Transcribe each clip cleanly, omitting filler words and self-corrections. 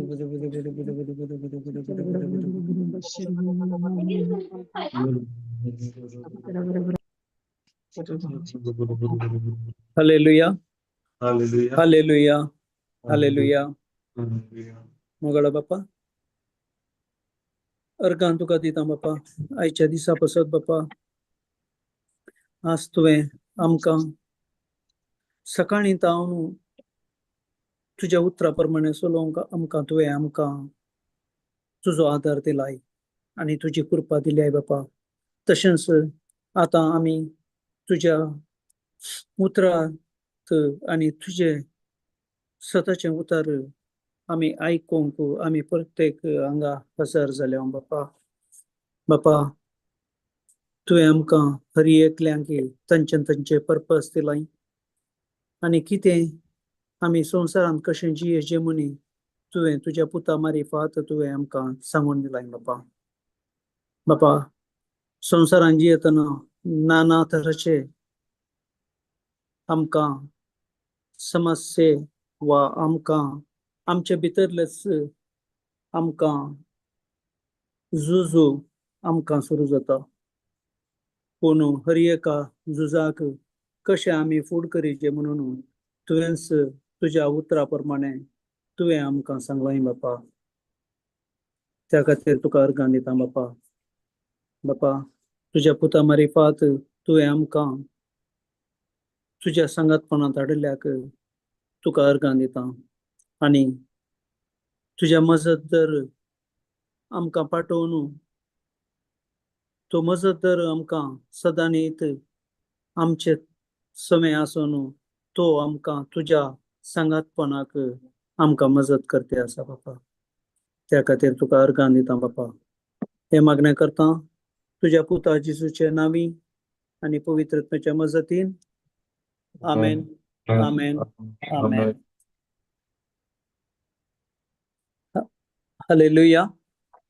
Hallelujah. Hallelujah. Hallelujah. Hallelujah. Hallelujah. मोगाळा बापा, organ तुका दिता बापा, आयच्या दिसा पसत बापा. आज तुवें आमकां सकाळीं तावन तुज्या उतरा प्रमाणे चलोवंक आमकां तुवें आमकां तुजो आदार दिलाय आनी तुजी कृपा दिल्याय बापा. तशेंच आतां आमी तुज्या उतरांत आनी तुजें सताचें उतर आमी आयकूंक आमी प्रत्येक हांगा हजर जाल्या बापा. बापा, तुवें आमकां हर एकल्यांक तांचे तांचे पर्पज दिलाय आनी कितें आमी संवसारांत कशें जियेचें म्हणी तुवें तुज्या पुता मारिफात तुवें आमकां सांगून दिलाय बापा. बापा, संवसारांत जियेतना नाना तराचे आमकां समस्ये वा आमकां आमचे भितरलेच आमकां झुजू आमकां सुरू जाता. पूण हर एका झुजाक कशें आमी फुड करीचें म्हणून तुवेंच तुज्या उतरा प्रमाणे तुवें आमकां सांगलाय बापा. त्या खातीर तुका अर्गां दिता बापा. बापा, तुज्या पुता मारिफात तुवें आमकां तुज्या सांगातपणांत हाडिल्ल्याक तुका अर्गां दिता आनी तुज्या मजत दर आमकां पाठोवन तो मजत दर आमकां सदांनीत आमचे समय आसून तो आमकां तुज्या सांगातपणाक आमकां मजत करते आसा बापा. त्या खातीर तुका अर्गां दिता बापा. हें मागणें करता तुज्या पुता जिसूचे नांवी आनी पवित्र आत्म्याच्या मजतीन. आमेन, आमेन, आमेन. Hallelujah.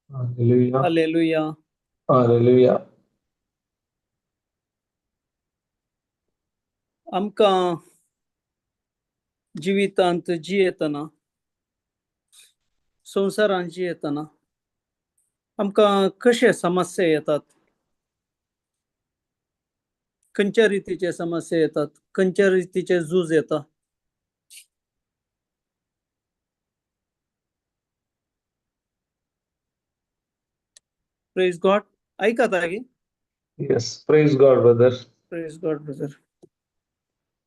Hallelujah. Hallelujah. Hallelujah. आमकां जिवितांत जियेतना, संवसारांत जियेतना आमकां कशे समस्या येतात, खंयच्या रितीचे समस्या येतात, खंयच्या रितीचे झूज येता? प्रेज गॉड. ऐकता की? Yes, praise God, brother. Praise God brother.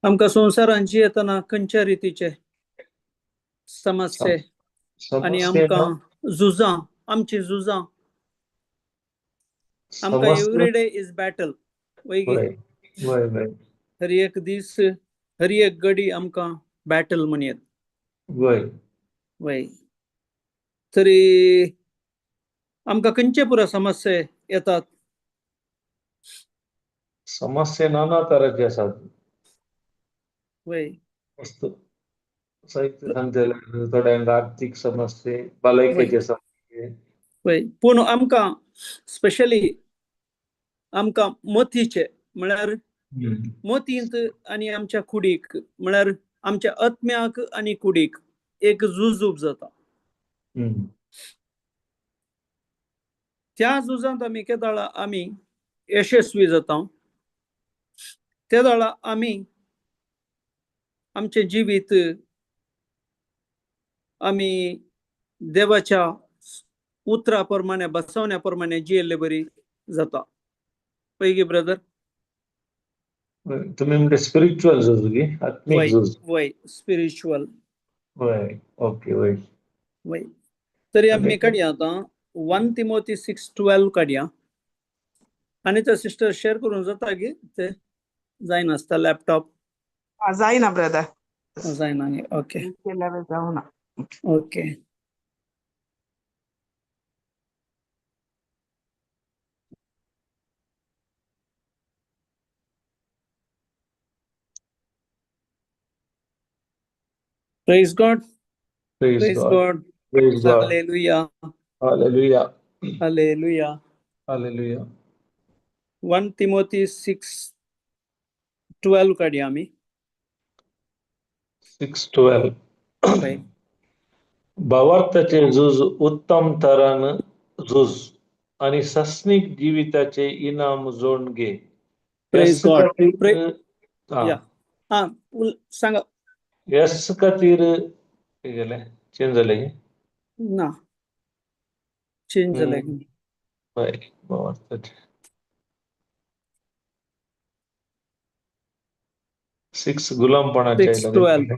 आमकां संवसारांत जियेतना खंयच्या रितीचे समस्ये आनी समस्या आमकां झुजां, आमची झुजां आमकां एवरी डे is battle वय गे? वय वय वय. हर एक दीस, हर एक घडी आमकां बॅटल म्हणयेत. वय, तरी आमकां खंयचे पुरो समस्या येतात? समस्या नाना तराचे आसात. वस्तू साहित्य सांगतले, थोड्यांक आर्थीक समस्ये, भलायकेचे समस्ये. वय, पूण आमकां स्पेशली आमकां मतीचे म्हळ्यार मतींत आनी आमच्या कुडीक, म्हळ्यार आमच्या आत्म्याक आनी कुडीक एक झूज जाता. त्या झुजांत आमी केदाळा आमी यशस्वी जाता, त्या वेळा आमी आमचें जिवीत आमी देवाच्या उतरा प्रमाणे, बसवण्या प्रमाणे जियेल्ले बरी जाता. पळय ब्रदर. तुम्ही म्हणते स्पिरिच्युअल झूज की आत्मिक झूज? वय, स्पिरिच्युअल. वय, ओके, वय. वय, तरी आमी काडया आतां 1 तिमोती 6:12 काडया. आनी ते सिस्टर शेअर करून जाता की ते जायनासता लॅपटॉप? जायना ब्रदर. जायना, ओके. केल्यावर जावना. Okay. Praise God. Praise praise God. God. Praise God. Hallelujah. Hallelujah. Hallelujah. Hallelujah. 1 Timothy 6:12 काडया आमी. 6:12. हय. भावार्थाचे झूज उत्तम तरान झूज आनी सस्नीक जिविताचे इनाम जोडून घे. Praise S God. खातीर हा. Yeah. हा, सांगा. एस खातीर कितें गेलें, चेंज जालें? ना, चेंज जालें. हय, भावार्थाचे 6 गुलामपणाचे. 6:12.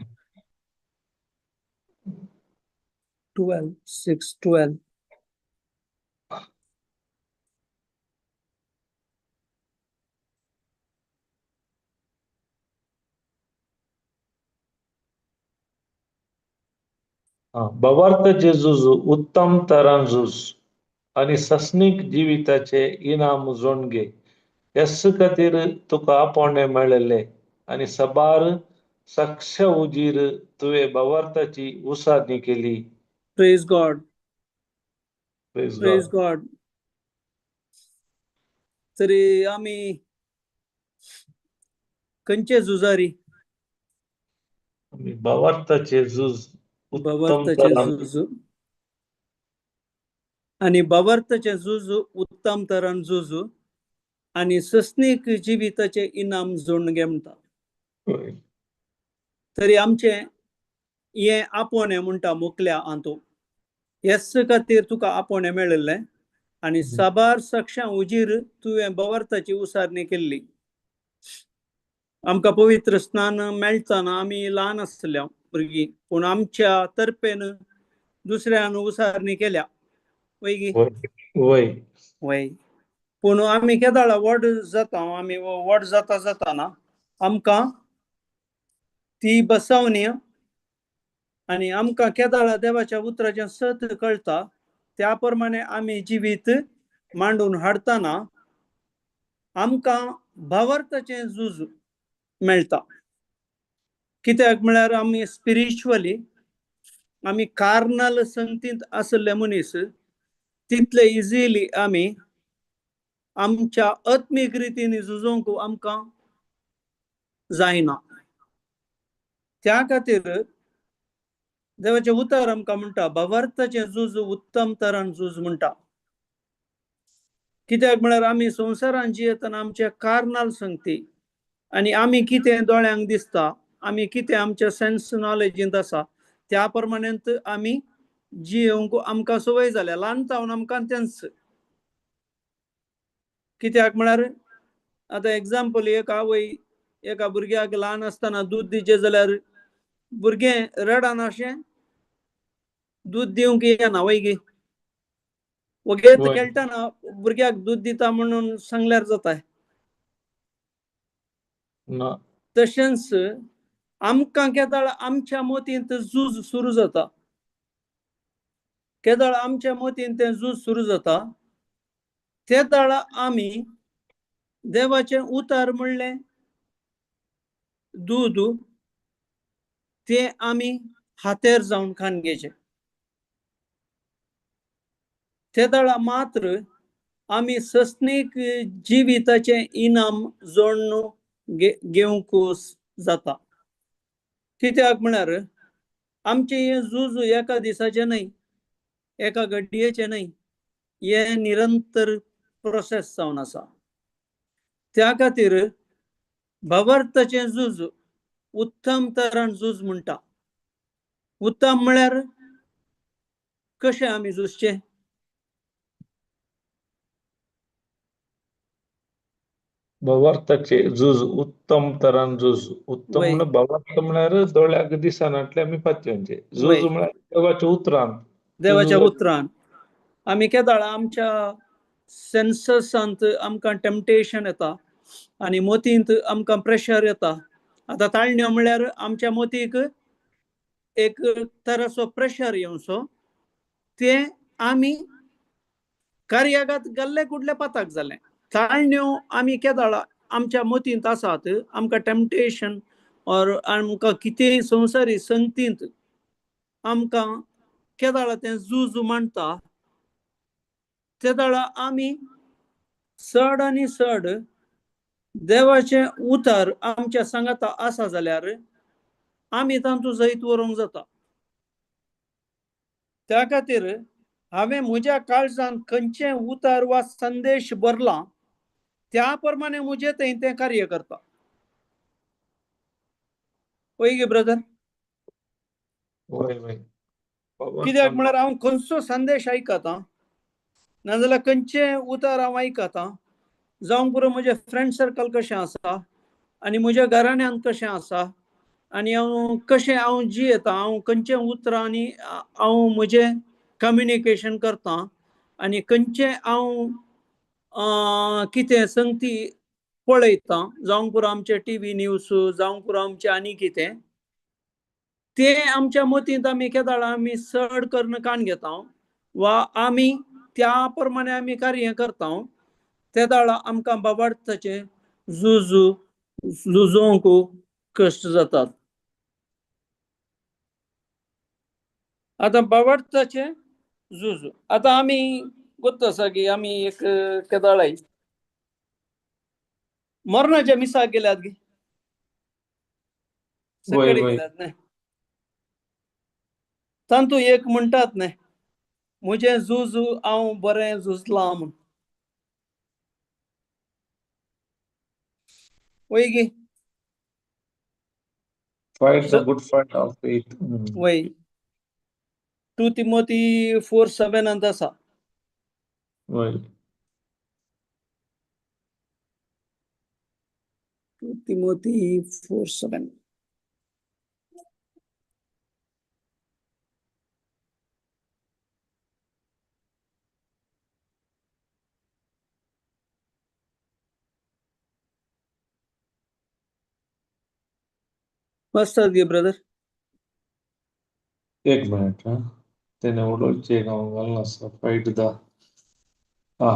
12, 6:12. भावार्थाचे झूज उत्तम तरान झूज आनी सस्नीक जिविताचे इनाम जोडून घे. एस खातीर तुका आपोवणें मेळिल्लें आनी साबार साक्ष उजीर तुवें भावार्थाची उसारणी केली. Praise God. Praise praise God. God. तरी आमी खंयचे झुजारी? आमी भावार्थाचे झूज उत्तम भावार्थाचे तरान झूज आनी भावार्थाचे झूज उत्तम तरान झूज आनी सस्नीक जिविताचे इनाम जोडून घे म्हणटा. तरी आमचें हें आपोवणें म्हणटा मोकल्या आंतू हेच खातीर तुका आपोवणें मेळिल्लें आनी साबार साक्षां उजीर तुवें भावार्थाची उसारणी केल्ली. आमकां पवित्र स्नान मेळचना, आमी ल्हान आसल्या भुरगीं, पूण आमच्या तर्फेन दुसऱ्यान उसारणी केल्या वय. वय. वय, पूण आमी केदाळा व्हड जाता, आमी व्हड जाता जाताना आमकां ती बसवणी आनी आमकां केदाळा देवाच्या उतराचें सत कळटा, त्या प्रमाणे आमी जिवीत मांडून हाडटना आमकां भावार्थाचें झूज मेळटा. कित्याक म्हळ्यार आमी स्पिरिच्युअली आमी कार्नल संगतींत आशिल्ले मनीस तितले इजिली आमी आमच्या आत्मीक रितीन झुजोवंक आमकां जायना. त्या खातीर देवाचें उतर आमकां म्हणटा भावार्थाचें झूज उत्तम तरान झूज म्हणटा. कित्याक म्हळ्यार आमी संवसारान जियेतना आमच्या कार्नल संगती आनी आमी कितें दोळ्यांक दिसता, आमी कितें आमच्या सेन्स नॉलेजींत आसा त्या प्रमाणेंत आमी जियेवंक आमकां संवय जाल्या ल्हान जावन आमकां तेंच. कित्याक म्हळ्यार आतां एग्जाम्पल, एक आवय एका भुरग्याक ल्हान आसतना दूद दिचें जाल्यार भुरगें रडना अशें दूद दिवंक येना वय गी, वगेत खेळटना भुरग्याक दूद दिता म्हणून सांगल्यार जाता. तशेंच आमकां केदाळ आमच्या मतींत झूज सुरू जाता, केदाळ आमच्या मतींत तें झूज सुरू जाता तेदाळ आमी देवाचें उतार म्हणलें दूद तें आमी हातेर जावन खावन घेवचें. तेदाळा मात्र आमी सस्नीक जिविताचें इनाम जोडून घेवंक जाता. कित्याक म्हळ्यार आमचें हें झूज एका दिसाचें न्हय, एका घडयेचें न्हय, हें निरंतर प्रोसेस जावन आसा. त्या खातीर भावार्थाचें झूज उत्तम तरान झूज म्हणटा. उत्तम म्हळ्यार कशें आमी झुजचें? भावार्थाचे झूज उत्तम तरान झूज. उत्तम म्हणल्यार भावार्थ म्हळ्यार दोळ्याक दिसनातले आमी पातयेवचे झूज म्हळ्यार देवाच्या उतरान. देवाच्या उतरान आमी केदाळ आमच्या सेन्ससांत आमकां टेम्पटेशन येता आनी मोतींत आमकां प्रेशर येता. आतां ताळण्यो म्हळ्यार आमच्या मोतीक एक तराचो प्रेशर येवचो, तें आमी कार्यागात गेल्ले कुडले पाताक जालें. ताळण्यो आमी केदाळ आमच्या मोतींत आसात, आमकां टेम्पटेशन ऑर आमकां कितेंय संवसारी संगतींत आमकां केदाळा तें झूज मांडटा, तेदाळा आमी चड आनी चड देवाचें उतर आमच्या सांगाता आसा जाल्यार आमी तातूंत जैत व्हरूंक जाता. त्या खातीर हांवें म्हज्या काळजान खंयचें उतर वा संदेश भरला त्या प्रमाणे म्हजें थंय तें कार्य करता. वय गे ब्रदर? वय वय. कित्याक म्हळ्यार हांव खंयचो संदेश आयकता नाजाल्यार खंयचें उतर हांव आयकता, जावंक पुरो म्हजें फ्रेंड सर्कल कशें आसा आनी म्हज्या घराण्यांत कशें आसा आनी हांव कशें हांव जियेता, हांव खंयच्या उतरांनी हांव म्हजें कम्युनिकेशन करता आनी खंयचें हांव कितें संगती पळयता, जावंक पुरो आमचे टीव्ही न्यूज, जावंक पुरो आमचें आनी कितें, तें आमच्या मतींत आमी केदाळ आमी चड करून कान घेता वा आमी त्या प्रमाणे आमी कार्य करता. ते दाळा आमकां बाबार्थाचें झुजू झुजोवंक कश्ट जातात. आतां बाबार्थाचें झुजू आतां आमी गोत्त आसा की आमी एक केदाळाय मरणाच्या मिसाक गेल्यात गी, वय सकाळी वय. गेल्यात न्हय. तांतू एक म्हणटात न्हय, म्हजें झूज हांव बरें झुजलां म्हूण. वय गी? Fight the good fight of faith. वय, 2 तिमोती 4:7 आसा. वय. 2 तिमोती 4:7. वाचतात गे ब्रदर? एक मिनिट. हा, तेणे उडोवचे हांव घालना आसा. फायट the हा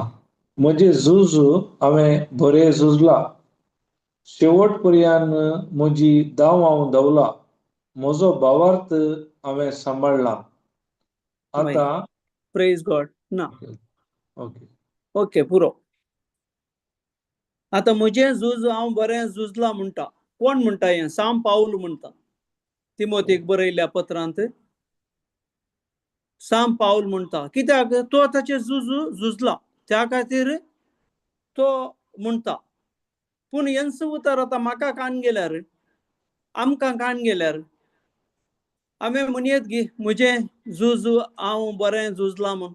म्हजें झूज हांवें बरें झुजला, शेवट पर्यान म्हजी दाव हांव धांवला, म्हजो भावार्थ हांवें सांबाळ्ळा. आतां प्रेज गॉड. ना. ओके. ओके, पुरो. आतां म्हजें झूज हांव बरें झुजलां म्हणटा. कोण म्हणटा हें? साम पावल म्हणटा. तिमोतीक बरयल्ल्या पत्रांत साम पावल म्हणटा. कित्याक तो ताचें झूज झुजला त्या खातीर तो म्हणटा. पूण हेंच उतर आतां म्हाका कान गेल्यार, आमकां कान गेल्यार हांवें म्हणयेत गी म्हजें झूज हांव बरें झुजलां म्हूण?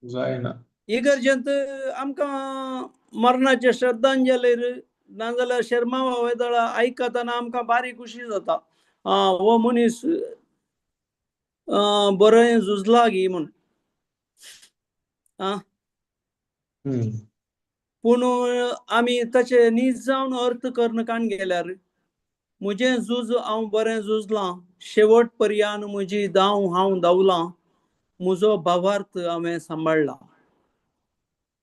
जायना. इगर्जेंत आमकां मरणाचे श्रद्धांजलीर नाजाल्यार शेर्मांवा वेदळा आयकतना आमकां बारी खुशी जाता, हो मनीस बरें झुजला गी म्हूण. पूण आमी ताचे नीज जावन अर्थ करून कान गेल्यार म्हजें झूज हांव बरें झुजलां, शेवट पर्यान म्हजी धांव हांव धांवलां, म्हजो भावार्थ हांवें सांबाळ्ळा.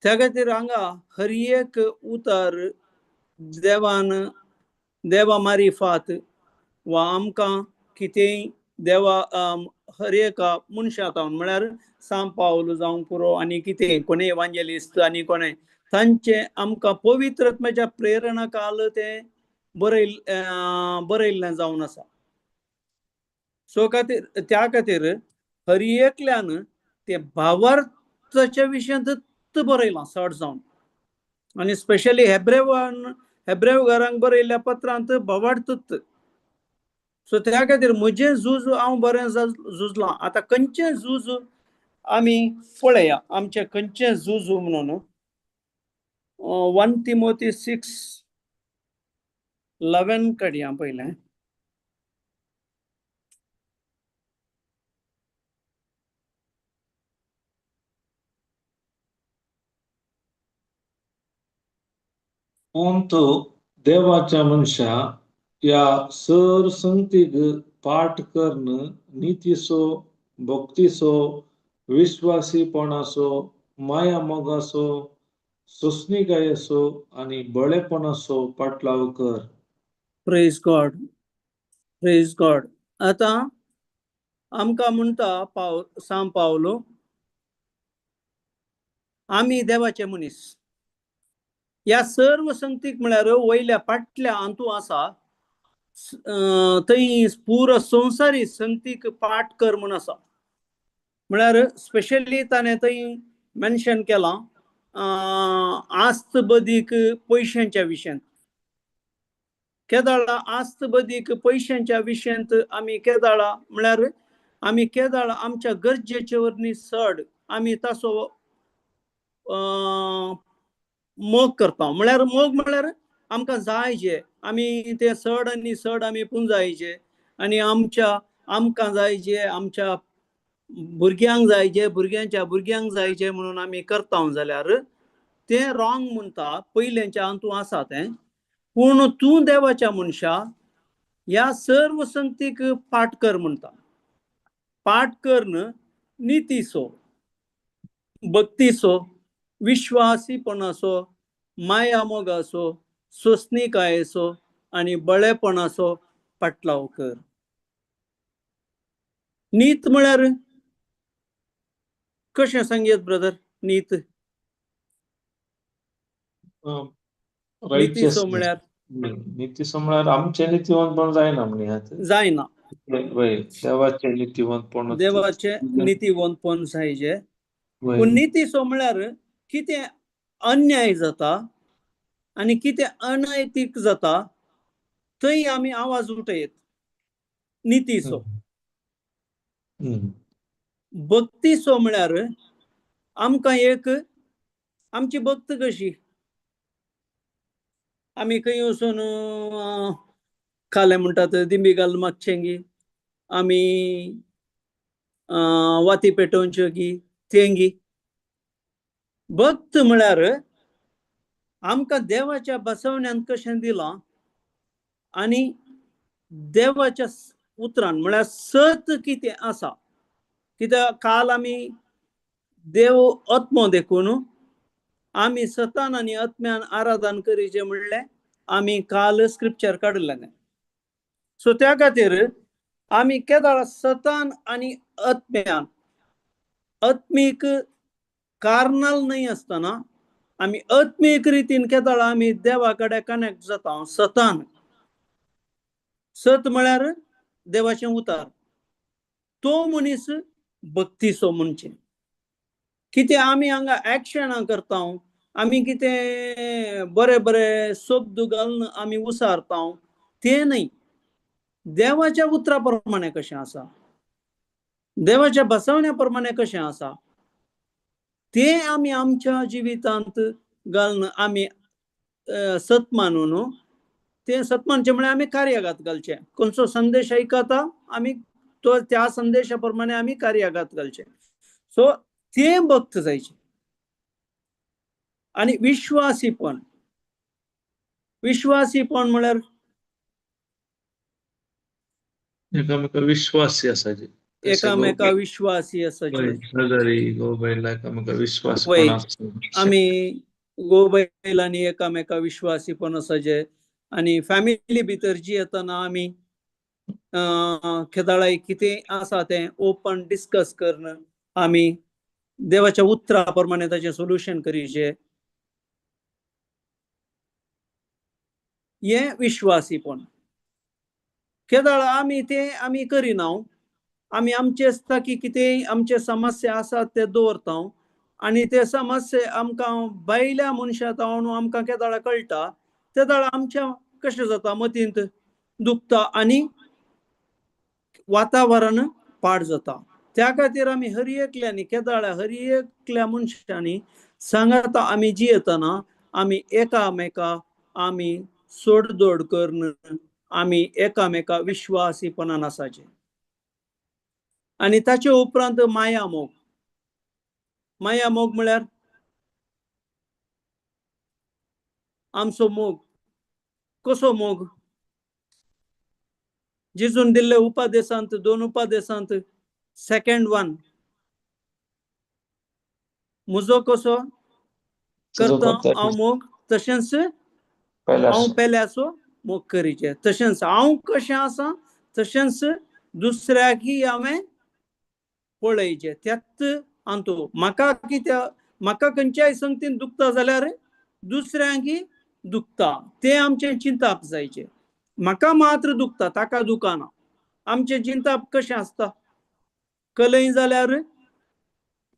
त्या खातीर हांगा हर एक उतर देवान देवा मारिफात वा आमकां कितेंय देवा हर एका मनशा जावन म्हळ्यार साम पावल जावंक पुरो आनी कितें कोणें इवांजेलिस्त आनी कोणें तांचें आमकां पवित्र आत्म्याच्या प्रेरणा काल तें बरयल्लें जावन आसा. सो खातीर त्या खातीर हर एकल्यान ते भावार्थाच्या विशयांत बरयलां चड जावन, आनी स्पेशली हेब्रेव घरांक बरयल्ल्या पत्रांत भावार्थूच. सो त्या खातीर म्हजें झूज हांव बरें झुजलां. आतां खंयचें झूज आमी पळया, आमचें खंयचें झूज म्हणून 1 तिमोती 6:11 काडया पयलें. पूण तूं देवाच्या मनशा ह्या सर संगतीक पाठ करून नितीचो, भक्तीचो, विश्वासीपणाचो, माया मोगाचो, सोंसणिकायेचो आनी बळेपणाचो पाटलाव कर. प्रेज गॉड, प्रेज गॉड. आतां आमकां म्हणटा साम पावलो, आमी देवाचे मनीस ह्या सर्व संगतीक म्हळ्यार वयल्या फाटल्या अंतू आसा थंय पुरो संवसारी संगतीक पाठ कर म्हूण आसा. म्हळ्यार स्पेशली ताणें थंय मेन्शन केलां आस्त बदीक पयशांच्या विशयांत. केदाळा आस्त बदीक पयशांच्या विशयांत आमी केदाळा म्हळ्यार आमी केदाळा आमच्या गरजेचे वरवीं चड आमी ताचो मोग करता. म्हळ्यार मोग म्हळ्यार आमकां जाय जे आमी ते चड आनी चड आमी पुंजायचे आनी आमच्या आमकां जाय जे आमच्या भुरग्यांक जाय जे भुरग्यांच्या भुरग्यांक जाय जे म्हणून आमी करता जाल्यार तें रॉंग म्हणटा पयलेंच्या तूं आसा तें. पूण तूं देवाच्या मनशा ह्या सर्व संगतीक पाठ कर म्हणटा. पाठ करन नितीचो, भक्तीचो, विश्वासीपणाचो, माया मोगाचो, सोंसणीकायेचो आनी बळेपणाचो पाटलाव कर. नीत म्हळ्यार कशें सांगयत ब्रदर? नीत नितीचो म्हळ्यार नितीचो म्हळ्यार आमचें नितीवंतपण जायना म्हण जायना, देवाचें नितीवंतपण, देवाचें नितीवंतपण जायजे. पूण नितीचो म्हळ्यार कितें अन्याय जाता आनी कितें अनैतीक जाता थंय आमी आवाज उठयत नितीचो. भक्तीचो म्हळ्यार आमकां एक आमची भक्त कशी आमी खंय वचून खालें म्हणटात दिंबी घाल मागचें गी, आमी वाती पेटोवच्यो गी तें गी. भक्त म्हळ्यार आमकां देवाच्या बसवण्यान कशें दिलां आनी देवाच्या उतरान म्हळ्यार सत कितें आसा. कित्याक काल आमी देव आत्मो देखून आमी सतान आनी आत्म्यान आराधन करीचें म्हणलें आमी काल स्क्रिप्चर काडिल्लें. सो त्या खातीर आमी केदाळा सतान आनी आत्म्यान आत्मीक कार्नल न्हय आसतना आमी आत्मीक रितीन केदाळा आमी देवा कडेन कनेक्ट जाता. सतान सत म्हळ्यार देवाचें उतार, तो मनीस भक्तीचो म्हणचें. कितें आमी हांगा एक्शनां करता, आमी कितें बरे बरे शब्द घालून आमी उसारता तें न्हय. देवाच्या उतरा प्रमाणे कशें आसा, देवाच्या बसवण्या प्रमाणे कशें आसा तें आमी आमच्या जिवितांत घालून आमी सत मानून तें सत मानचें म्हळ्यार आमी कार्यागात घालचें. खंयचो संदेश आयकता आमी तो त्या संदेशा प्रमाणे आमी कार्यागात घालचें. सो तें भक्त जायचें. आनी विश्वासीपण, विश्वासीपण म्हळ्यार एकामेका विश्वासी आसाचे, एकामेका विश्वासी आसाचे. एकामेका विश्वास, आमी गोबैलांनी एकामेका विश्वासीपण आसाचे. आनी फॅमिली भितर जी येतना आमी खेदाळाय कितें आसा तें ओपन डिस्कस करून आमी देवाच्या उतरा प्रमाणे ताचें सोल्युशन करीचें. हें विश्वासीपण. केदाळा आमी तें आमी करिना, आमी आमचे आसता की कितेंय आमचे समस्या आसात ते दवरता आनी ते समस्या आमकां भायल्या मनशां जावन आमकां केदाळा कळटा तेदाळा आमच्या कशें जाता मतींत दुखता आनी वातावरण पाड जाता. त्या खातीर आमी हर एकल्यांनी केदाळा हर एकल्या मनशांनी सांगाता आमी जियेतना आमी एकामेका आमी सोडदोड करून आमी एकामेका विश्वासीपणान आसाचें. आनी ताचे उपरांत माया मोग. माया मोग म्हळ्यार आमचो मोग कसो मोग जेजून दिल्ले उपादेशांत दोन उपादेशांत सेकंड वन म्हजो कसो करता हांव मोग तशेंच हांव पेल्याचो मोग करीचे, तशेंच हांव कशें आसा तशेंच दुसऱ्याकय हांवें पळयचें. त्याच अंतू म्हाका कित्याक म्हाका खंयच्याय संगतीन दुखता जाल्यार दुसऱ्यांकय दुखता तें आमचें चिंताप जायचें. म्हाका मात्र दुखता, ताका दुखना. आमचें चिंतप कशें आसता, कलय जाल्यार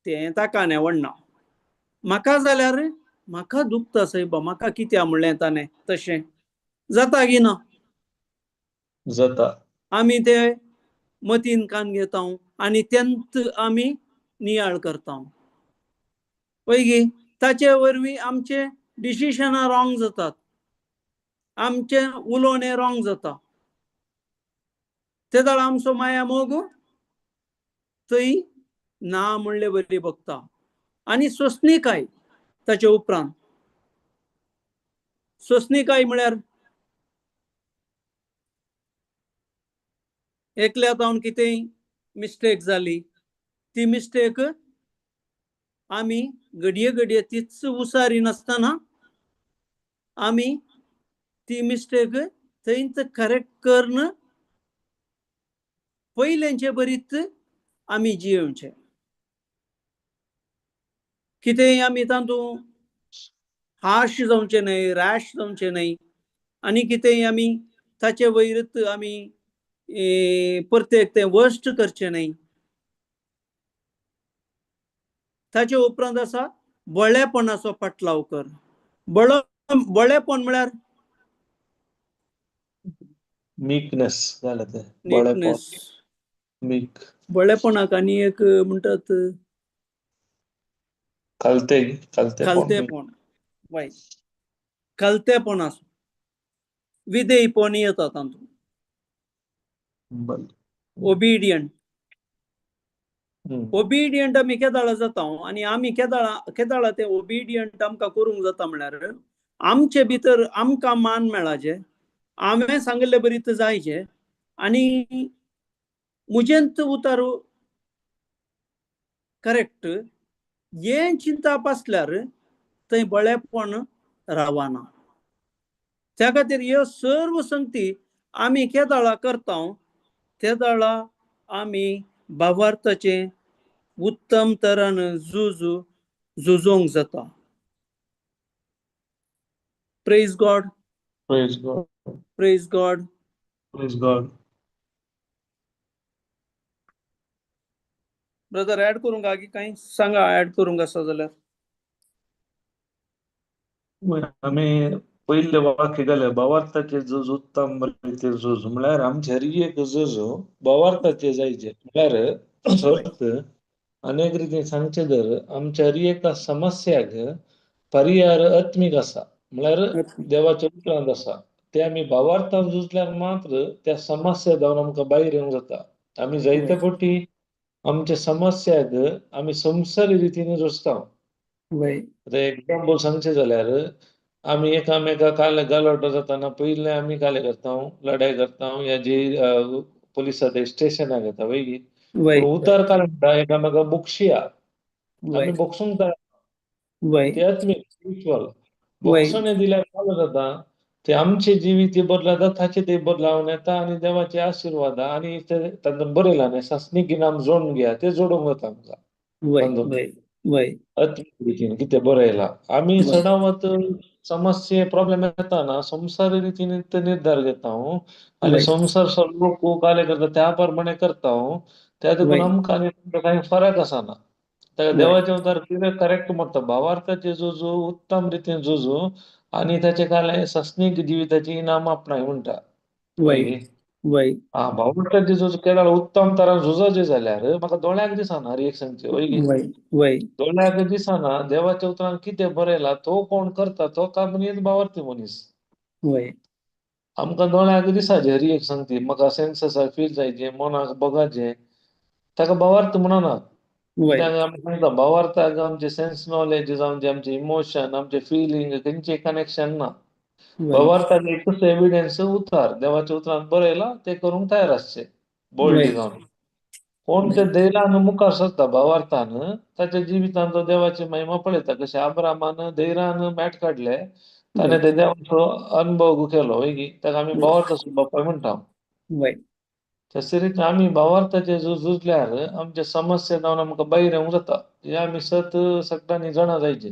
तें ताका नेवडना, म्हाका जाल्यार म्हाका दुखता सायबा, म्हाका कित्याक म्हणलें ताणें तशें जाता की ना जाता. आमी ते मतीन कान घेता आनी तेंत आमी नियाळ करता. पळय ताचे वरवीं आमचे डिसिशनां रॉंग जातात, आमचें उलोवणें रॉंग जाता. ते वेळार आमचो माया मोग थंय ना म्हणले वरी बगता. आनी सोंसणीकाय ताचे उपरांत, सोंसणीकाय म्हळ्यार एकल्या जावन कितेंय मिस्टेक जाली, ती मिस्टेक आमी घडये घडये तीच उसारी नासतना आमी ती मिस्टेक थंयच करेक्ट करून पयल्यांचे बरीच आमी जियेवचें. कितेंय आमी तातूंत हार्श जावचें न्हय, रॅश जावचें न्हय, आनी कितेंय आमी ताचे वयरच आमी परतेक तें वर्स्ट करचें न्हय. ताचे उपरांत आसा बळेपणाचो पाटलाव कर. बळेपण म्हळ्यार मीकनेस जालें तें, बळेपण. नीटनेस. मीक. बळेपणाक आनी एक म्हणटात खालते, खालतेपण. खालतेपण. वय, खालतेपण आसा, विधेयपण येता तातूंत. बरें. ओबिडियंट. ओबिडियंट आमी केदाळा जाता आनी आमी केदाळा केदाळा तें ओबिडियंट आमकां करूंक जाता म्हळ्यार आमचे भितर आमकां मान मेळाचे, हांवें सांगिल्ले बरी जायचे आनी म्हजेंत उतार करेक्ट हें चिंतप आसल्यार थंय बळेपण रावना. त्या खातीर ह्यो सर्व संगती आमी केदाळा करता तेदाळा आमी भावार्थाचें उत्तम तरान झूज झुजोंक जाता. Praise God. Praise God. Praise God. Praise God. Brother add करूंक की कांय सांगा, ऍड करूंक आसा जाल्यार. आमी पयले वाक्य घालें, भावार्थाचे झूज उत्तम रितीन झूज, म्हळ्यार आमचे हर एक झूज भावार्थाचे जायचे. म्हळ्यार अर्थ अनेक रितीन सांगचें जर आमच्या हर एका समस्याक परिहार आत्मीक आसा, म्हळ्यार देवाच्या उतरांत आसा. ते आमी भावार्थान झुजल्यार मात्र त्या समस्या जावन आमकां भायर येवंक जाता. आमी जायते फावटी आमच्या समस्याक आमी संवसारी रितीन झुजता. आतां एक्झाम्पल सांगचें जाल्यार आमी एकामेका काले गालोटो जाताना पयलें आमी काले करता, लढाई करता, या जी पुलिसा ते स्टेशनाक येता वय. पूण उतार काल म्हणटा एकामेका बोक्षिया, आमी बोक्षूंक तयार. ते आत्मीक स्पिरिच्युअल बोक्षणे दिल्यार कालो जाता, ते आमचे जिवीत बदलाता, ताचे ते बदलावन येता आनी देवाचे आशिर्वाद आनी ते तातूंत बरयलां न्ही सासणीक इनाम जोडून घेया, ते जोडूंक वता आमकां आत्मीक रितीन कितें बरयलां. आमी चडावत समस्ये प्रॉब्लेम येता ना संवसारी रितीन ते निर्धार घेता आनी संवसार लोक काले करता त्या प्रमाणे करता, त्या देखून आमकां आनी कांय फरक आसना. ताका देवाचे उतार कितें करेक्ट म्हणटा, भावार्थाचे झुजू उत्तम रितीन झुजू आनी ताचे काले सासणीक जिविताची इनाम आपणाय म्हणटा. हा, भावार्थाचे झूज केल्यार उत्तम तरान झुजाचे जाल्यार म्हाका दोळ्याक दिसना हर एक सांगचे वय, दोळ्याक दिसना देवाच्या उतरान कितें बरयला तो कोण करता तो का मनीस भावार्थी मनीस. आमकां दोळ्याक दिसाचे हर एक सांगती, म्हाका सेन्ससाक फील जायचे, मनाक बगाचे, ताका भावार्थ म्हणना. कित्याक आमी सांगता भावार्थाक आमचे सेन्स नॉलेज जावं जे आमचे इमोशन आमचे फिलींग खंयचे कनेक्शन ना. भावार्थाक एकूच एविडन्स उतार, देवाच्या उतरान बरयला ते करूंक तयार आसचे बोल्डली जावन. कोण ते धैर्यान मुखार सरता भावार्थान ताच्या जिवितान तो देवाची महिमा पळयता. कशें अब्रामान धैर्यान मॅट काडले, ताणें ते देवाचो अनुभव केलो वय की ताका आमी भावार्थाचो बापाय म्हणटा. तशे रितीन आमी भावार्थाचे झुजल्यार आमचे समस्या जावन आमकां भायर येवंक जाता. हे आमी सत सगळ्यांनी जाणा जायचे.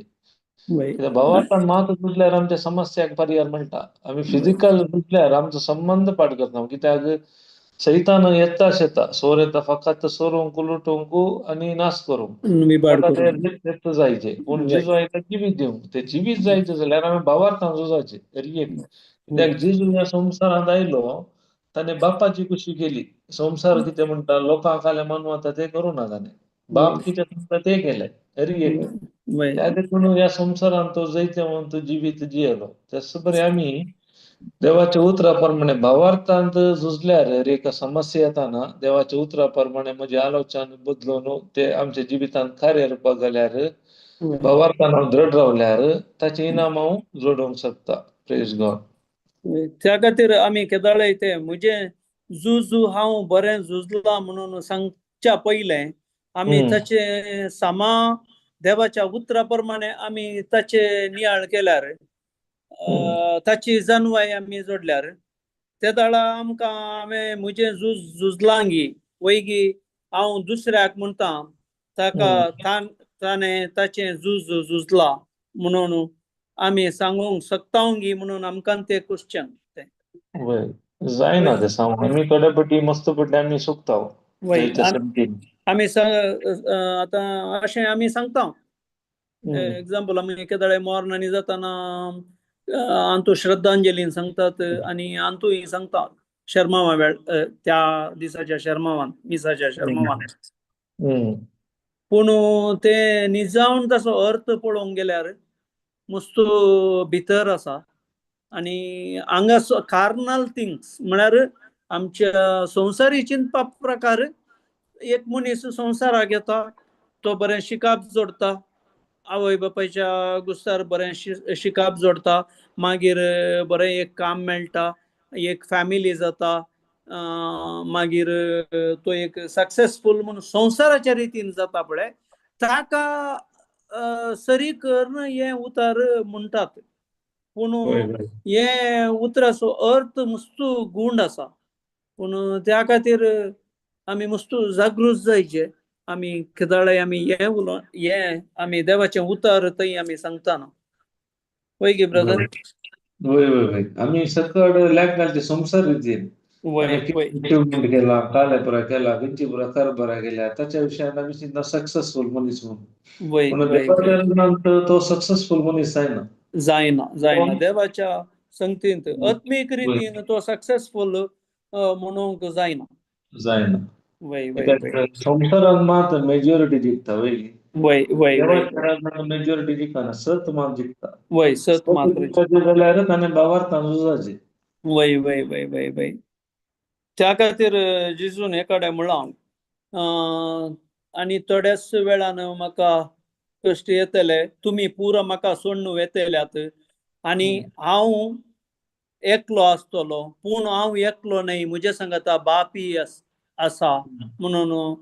कित्याक भावार्थान मात झुजल्यार आमच्या समस्याक पर्याय मेळटा. आमी फिजिकल झुजल्यार आमचो संबंद पाड करता. कित्याक सैतान येताच येता, सोर येता फकत सोरूंक, लुटूंक आनी नाश करूंक. इबाड ताका ते करूंक. तेच जायचे. पूण जेजू आयला जिवीत दिवंक. ते जिवीत जायचे जाल्यार आमी भावार्थान झुजाचे तरी एक. कित्याक जेजू ह्या संवसारांत आयलो, ताणें बापाची खुशी केली. संवसार कितें म्हणटा, लोकांक आलें मानवता तें करूं ना ताणें. बाप कितें म्हणटा तें केलें तरी एक. त्या देखून ह्या संवसारांत तो जैतवंत जिवीत जियेलो. तेच बरें आमी देवाच्या उतरा प्रमाणे भावार्थांत झुजल्यार एका समस्या येताना देवाच्या उतरा प्रमाणे म्हजे आलोचन बदलून ते आमच्या जिवितांत कार्य रुपाक घाल्यार, भावार्थान हांव दृढ रावल्यार ताचें इनाम हांव जोडूंक शकता. Praise God. त्या खातीर आमी केदाळय ते म्हजें झूज हांव बरें झुजलां म्हणून सांगच्या पयलें आमी ताचे सामा देवाच्या उतरा प्रमाणे आमी ताचे नियाळ केल्यार, ताची जानवाय आमी जोडल्यार ते दाळा आमकां हांवें म्हजें झूज झुजलांगी वयगी हांव दुसऱ्याक म्हणटा ताका ताणें ताचें झूज झुजलां म्हणून आमी सांगूंक शकता म्हणून आमकां तें क्वेश्चन तें. वय जायना तें सांगूंक. आमी थोडे पटी मस्त पटी आमी सोदता. आमी आतां अशें आमी सांगता. एग्जाम्पल आमी केदळे मरणांनी जाताना अंतू श्रद्धांजलीन सांगतात आनी अंतूय सांगतात शर्मावा वेळ त्या दिसाच्या शर्मावान, मिसाच्या शर्मावान. पूण ते निजावन ताचो अर्थ पळोवंक गेल्यार मस्त भितर आसा आनी हांगा कार्नल थिंग्स म्हळ्यार आमच्या संवसारी चिंतपा प्रकार एक मनीस संवसाराक येता, तो बरें शिकाप जोडटा, आवय बापायच्या गुस्तार बरें शिकाप जोडटा, मागीर बरें एक काम मेळटा, एक फॅमिली जाता, मागीर तो एक सक्सेसफूल म्हणून संवसाराच्या रितीन जाता पळय, ताका सरी करून हें उतर म्हणटात. पूण हे उतराचो अर्थ मस्त गूंड आसा. पूण त्या खातीर आमी मस्त जागृत जायचे. आमी केदाळे आमी हें उलो हें आमी देवाचें उतर थंय आमी सांगतना. वय गे ब्रदर? वय वय वय आमी सकड लेख घालचे संवसार रितीन अचिव्हमेंट केला, काले बरा केला, खंयची प्रकार बरा केल्या, ताच्या विशयान आमी चिंता सक्सेसफूल मनीस म्हणून. पूण देवाच्या लग्नांत तो सक्सेसफूल मनीस जायना. जायना जायना. देवाच्या संगतींत आत्मीक रितीन तो सक्सेसफूल म्हणूंक जायना. जायना. संवसारान मात मेजॉरिटी जिखता. वय वय वय मेजॉरिटी जिखना, सत मात जिखता. वय सत मात्र जाल्यार ताणें भावार्थान झुजाचें. वय वय वय वय वय त्या खातीर जेजून हे कडेन म्हणलां आनी थोड्याच वेळान म्हाका कश्ट येतले, तुमी पुरो म्हाका सोडून वेतल्यात आनी हांव एकलो आसतलो, पूण हांव एकलो न्हय, म्हजे सांगता बापी आसा म्हणून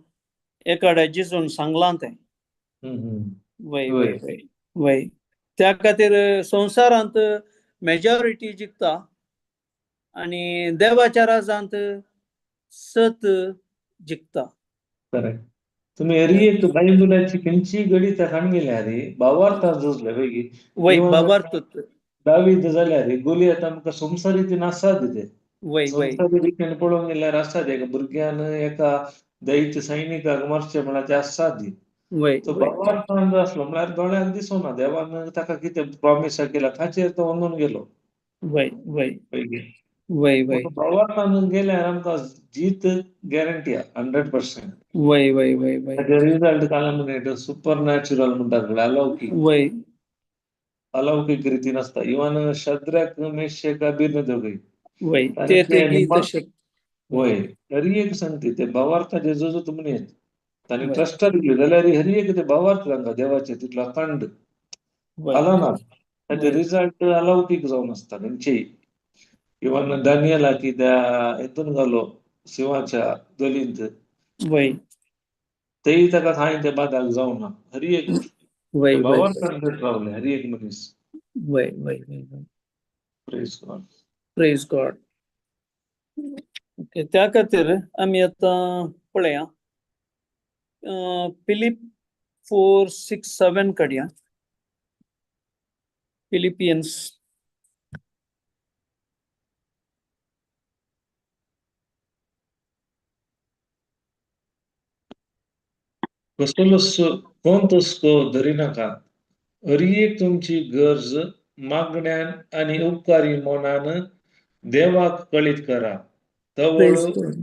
एकाडे जेजून सांगलां तें. वय वय वय वय त्या खातीर संवसारांत मेजॉरिटी जिखता आनी देवाच्या राजांत सत जिखता. करेक्ट. तुमी हरी एक बायबलाची खंयची गणितां काडून गेल्यार भावार्थान झुजले वय. वय भावार्थ दावीद जाल्यार गोलियत आमकां संवसारी ती आसा ते. वय वय संवसारी रितीन पळोवंक गेल्यार आसा ते एका भुरग्यान एका दैत्य सैनिकाक मारचें म्हळ्यार ते आसा ती. वय तो भावार्थान आसलो म्हळ्यार दोळ्यांक दिसना देवान ताका कितें प्रॉमिस केला ताचेर तो अंदून गेलो. वय वय वय वय भावार्थान गेल्यार आमकां जीत गॅरंटी 100%. वय वय वय वय ताचे रिजल्ट काल म्हणटा सुपर नॅचरल म्हणटात, अलौकीक. वय अलौकीक रितीन आसता. इवन शद्रक मेशक अबेदनगोय. वय ते ते तशें. वय हरी एक सांगते ते भावार्थाचे जो तुमने ताणी ट्रस्ट दिली जाल्यार हरी एक ते भावार्थ तांकां देवाचे तितलो अखंड आला ना ताचे रिजल्ट अलौकीक जावन आसता खंयचेय. इवन दानियला की त्या हेतून घालो शिंवाच्या दलींत, वय तेय ताका कांय ते बादाक जावना. हरी एक भावार्थान रावले हरी एक मनीस. वय वय वय. Praise God. Praise God. Okay, त्या खातीर आमी आतां पळया फिलीप 4, 6, 7 काडया. फिलिपियन्स. कसलोच कोण हुस्को धरिनाकात, हर एक तुमची गरज मागण्यान आनी उपकारी मनान देवाक कळीत करा. तवळ प्रेज गॉड.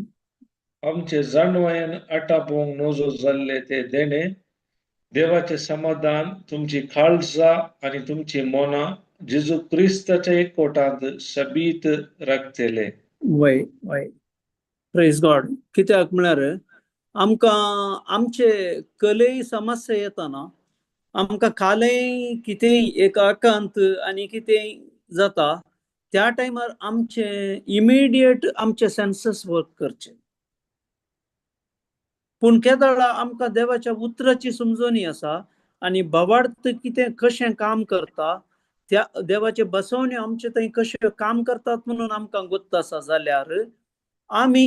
आमचे जाणवायेन आटापूंक नजो जाल्ले ते देणे देवाचे समाधान तुमची काळजां आनी तुमची मनां जेजू क्रिस्ताच्या एकवटांत सबीत राखतले. वय वय, प्रेज गॉड. कित्याक म्हळ्यार आमकां आमचे कलेय समस्या येताना आमकां कालय कितेंय एक आकांत आनी कितेंय जाता, त्या टायमार आमचे इमिडिएट आमचे सेन्सस वर्क करचे. पूण केदळा आमकां देवाच्या उतराची समजणी आसा आनी भावार्थ कितें कशें काम करता, त्या देवाचे बसवणे आमचे थंय कशें काम करतात म्हणून आमकां गोत्त आसा जाल्यार आमी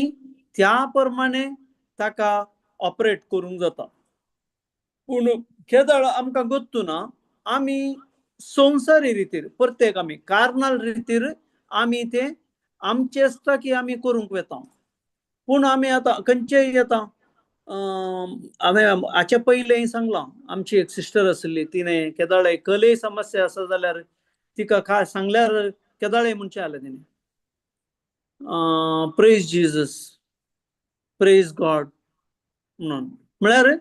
त्या प्रमाणे ताका ऑपरेट करूंक जाता. पूण केदळ आमकां गोत्तू ना, आमी संवसारी रितीर प्रत्येक आमी कार्नल रितीर आमी ते आमचे आसता की आमी करूंक वेता. पूण आमी आतां खंयचेय येता, हांवें हाचे पयलें सांगलां, आमची एक सिस्टर आशिल्ली, तिणें केदाळे कलेय समस्या आसा जाल्यार तिका काय सांगल्यार केदाळे म्हणचें जालें तिणें प्रेज जिजस, प्रेज गॉड म्हणून. म्हळ्यार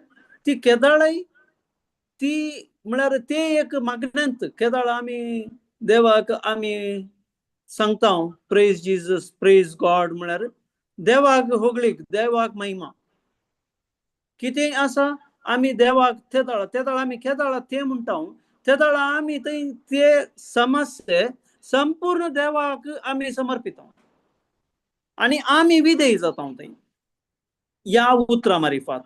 ती केदाळय ती म्हळ्यार ते एक मागण्यांत केदाळ आमी देवाक आमी सांगता प्रेज जिजस, प्रेज गॉड, म्हळ्यार देवाक होगळीक, देवाक महिमा कितें आसा आमी देवाक तेदाळा तेदाळा आमी केदाळा ते म्हणटा, तेदाळा आमी थंय ते समस्ये संपूर्ण देवाक आमी समर्पिता आनी आमी विधेय जाता थंय ह्या उतरां मारिफात.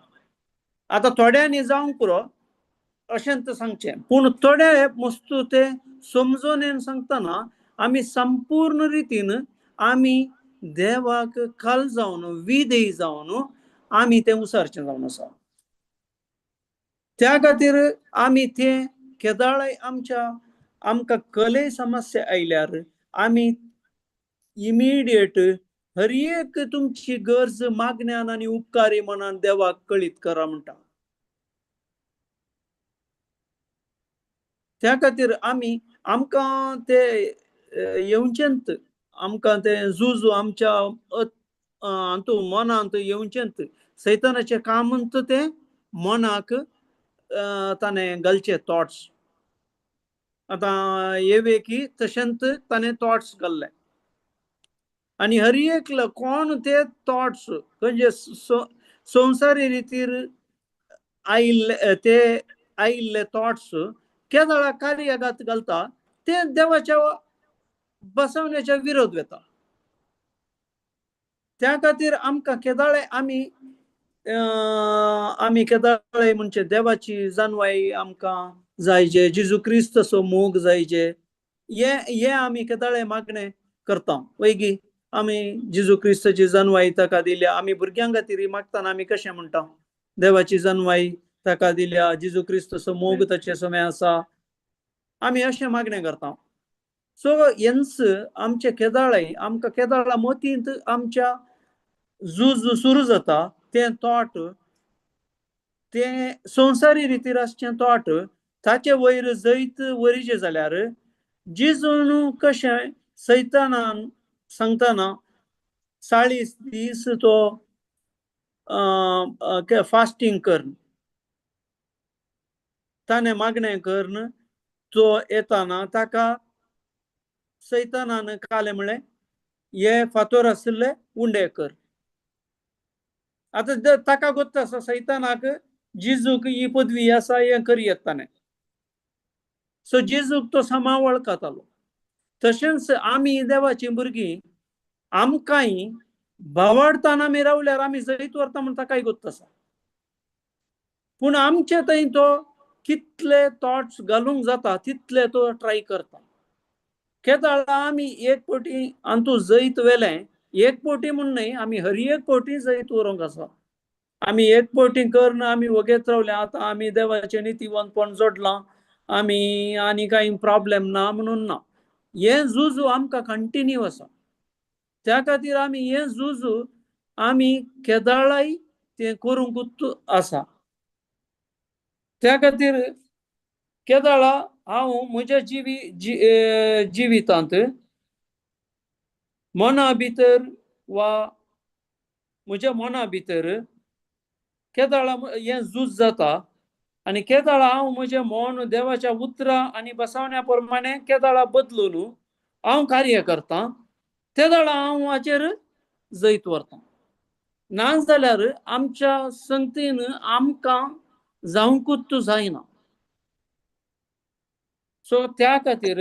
आतां थोड्यांनी जावंक पुरो अशें तें सांगचें, पूण थोडे वस्तू ते समजोनेन सांगतना आमी संपूर्ण रितीन आमी देवाक कल जावन विधेय जावन आमी तें उसारचें जावन आसा. त्या खातीर आमी ते केदाळय आमच्या आमकां कले समस्या आयल्यार आमी इमिडिएट हर एक तुमची गरज मागण्यान आनी उपकारी मनान देवाक कळीत करा म्हणटा. त्या खातीर आमी आमकां ते येवचेंत, आमकां ते झूज आमच्या हातूंत मनांत येवचेंत, सैतानाचें कामंत तें मनाक ताणें घालचे थॉट्स. आतां येवे की तशेंच ताणें थॉट्स घाल्ले आनी हर एकलो कोण ते थॉट्स खंयचे संवसारी रितीर आयिल्ले ते आयिल्ले थॉट्स केदळा कार्यागात घालता ते देवाच्या बसवण्याच्या विरोध वेता. त्या खातीर आमकां केदाळे आमी आमी केदाळे म्हणजे देवाची जाणवाय आमकां जायचे, जेजू क्रिस्तचो मोग जायचे, हे हे आमी केदाळे मागणें करता वयगी. आमी जेजू क्रिस्तची जाणवाय ताका दिल्या, आमी भुरग्यां खातीर मागतना आमी कशें म्हणटा, देवाची जाणवाय ताका दिल्या, जेजू क्रिस्तचो मोग ताचे समय आसा, आमी अशें मागणें करता. सो हेंच आमचे केदाळे आमकां केदाळा मतींत आमच्या झूज सुरू जाता तें थॉट, तें संवसारी रितीर आसचें थॉट ताचे वयर जैत वरीचें जाल्यार जेजून कशें सैतानान सांगतना 40 दीस तो फास्टींग कर, ताणें मागणें करून तो येताना ताका सैतानान कालें म्हळें हे फातोर आशिल्ले उंडे कर. आतां ताका गोत्त आसा सैतानाक जेजूक ही पदवी आसा हें करी येता ताणें. सो जेजूक तो समा वळखतालो. तशेंच आमी देवाचीं भुरगीं आमकांय भावार्थान आमी रावल्यार आमी जैत व्हरता म्हण ताकाय गोत्त आसा. पूण आमचे थंय तो कितले थॉट्स घालूंक जाता तितले तो ट्राय करता. केदाळा आमी एक पटी अंतू जैत वेलें, एक पटी म्हूण न्हय, आमी हर एक पटी जैत व्हरूंक आसा. आमी एक पटी करून आमी वगेत रावले, आतां आमी देवाचें नितीवंतपण जोडलां, आमी आनी कांय प्रॉब्लेम ना म्हणून ना. हें झूज आमकां कंटिन्यू आसा. त्या खातीर आमी हें झूज आमी केदाळाय तें करूंकूच आसा. त्या खातीर केदाळा हांव म्हज्या जिवितांत मना भितर वा म्हज्या मना भितर केदाळा हें झूज जाता आनी केदाळा हांव म्हजें मन देवाच्या उतरां आनी बसवण्या प्रमाणे केदाळा बदलून हांव कार्य करतां, तेदाळा हांव हाचेर जैत व्हरतां. ना जाल्यार आमच्या संगतीन आमकां जावंकूच जायना. सो त्या खातीर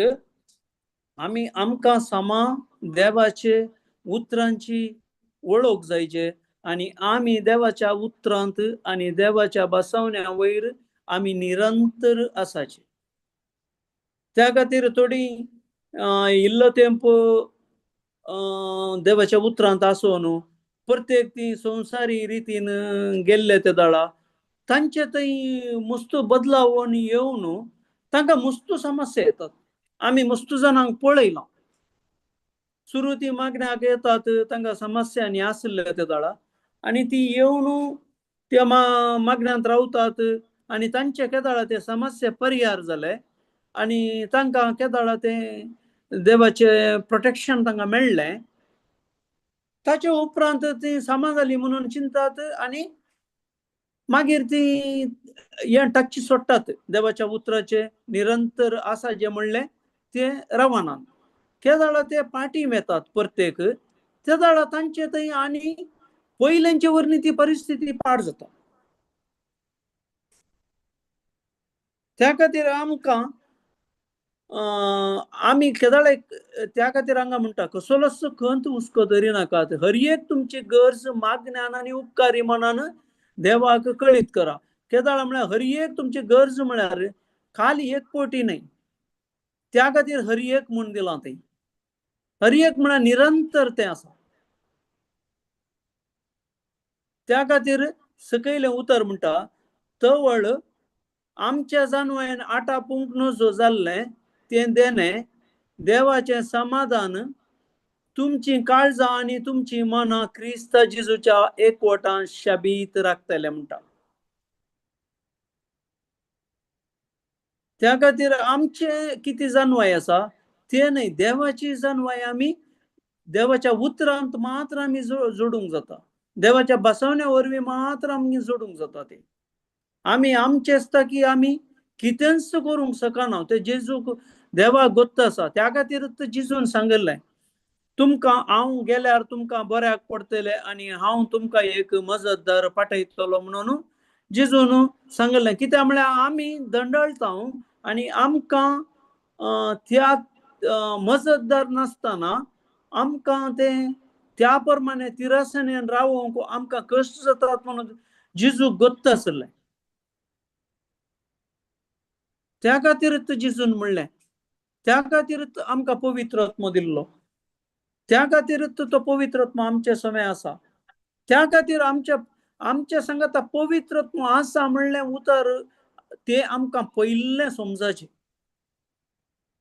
आमी आमकां समा देवाचे उतरांची वळख जायचे आनी आमी देवाच्या उतरांत आनी देवाच्या बसवण्या वयर आमी निरंतर आसाचे. त्या खातीर थोडी इल्लो तेंप देवाच्या उतरांत आसून प्रत्येक ती संवसारी रितीन गेल्ले ते दाळा तांचे थंय मस्त बदलावण येवन तांकां मस्त समस्या येतात. आमी मस्त जाणांक पळयलां, सुरू ती मागण्याक येतात तांकां समस्यांनी आसले ते दाळा आनी ती येवन त्या मागण्यांत रावतात आनी तांचे केदाळा ते समस्या परिहार जाले आनी तांकां केदाळा ते देवाचें प्रोटेक्शन तांकां मेळ्ळें. ताचे उपरांत ती सामा जाली म्हणून चिंतात आनी मागीर ती हें टाकची सोडटात, देवाच्या उतराचे निरंतर आसा जें म्हणलें ते रावनात. केदाळा ते पाटी येतात प्रत्येक तेदाळा तांचे थंय आनी पयल्यांचे वरवीं ती परिस्थिती पाड जाता. त्या खातीर आमकां आमी केदाळ त्या खातीर हांगा म्हणटा कसलोच खंत हुस्को धरिनाकात, हर एक तुमची गरज मागण्यान आनी उपकारी मनान देवाक कळीत करा. केदाळ म्हळ्यार हर एक तुमची गरज म्हळ्यार खाली एक पोटी न्हय, त्या खातीर हर एक म्हूण दिलां तें. हर एक म्हळ्यार निरंतर तें आसा. त्या खातीर सकयलें उतर म्हणटा तवळ आमच्या जानवयान आटापूंक नजो जाल्लें तें देणें देवाचें समाधान तुमचीं काळजां आनी तुमचीं मनां क्रिस्त जेजूच्या एकवटान शाबीत राखतलें म्हणटा. त्या खातीर आमचें कितें जानवाय आसा तें न्हय, देवाची जानवाय आमी देवाच्या उतरांत मात्र आमी जोडूंक जाता, देवाच्या बसवण्या वरवीं मात्र आमी जोडूंक जाता. ते आमी आमचें आसता की आमी कितेंच करूंक शकना, ते जेजूक देवाक गोत्त आसा. त्या खातीर जेजून सांगिल्लें तुमकां हांव गेल्यार तुमकां बऱ्याक पडटलें आनी हांव तुमकां एक मजतदार पाठयतलो म्हणून जेजून सांगिल्लें. कित्याक म्हळ्यार आमी दंडळता आनी आमकां त्या मजतदार नासतना आमकां तें त्या प्रमाणे तिरसनेन रावोंक आमकां कश्ट जातात म्हणून जेजूक गोत्त आशिल्लें. त्या खातीर जेजून म्हणलें, त्या खातीर आमकां पवित्र आत्मो दिल्लो, त्या खातीर तो पवित्र आत्मो आमचे समय आसा. त्या खातीर आमच्या आमच्या सांगाता पवित्र आत्मो आसा म्हणलें उतर ते आमकां पयल्लें समजाचें.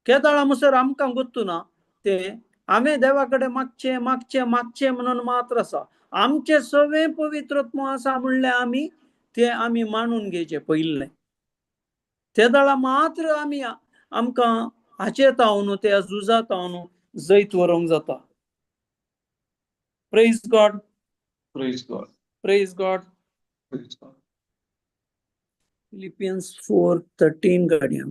केदाळा मुसर आमकां गोत्तू ना तें हांवें देवा कडेन मागचें मागचें मागचें म्हणून मात्र आसा. आमचें सगळें पवित्र आत्मो आसा म्हणलें आमी तें आमी मानून घेवचें पयल्लें. ते दाळा मात्र आमी आमकां हाचेर तावन त्या झुजा तावन जैत व्हरूंक जाता. Praise God. Praise God. Praise God. Praise God. Philippians 4:13 गाडयां.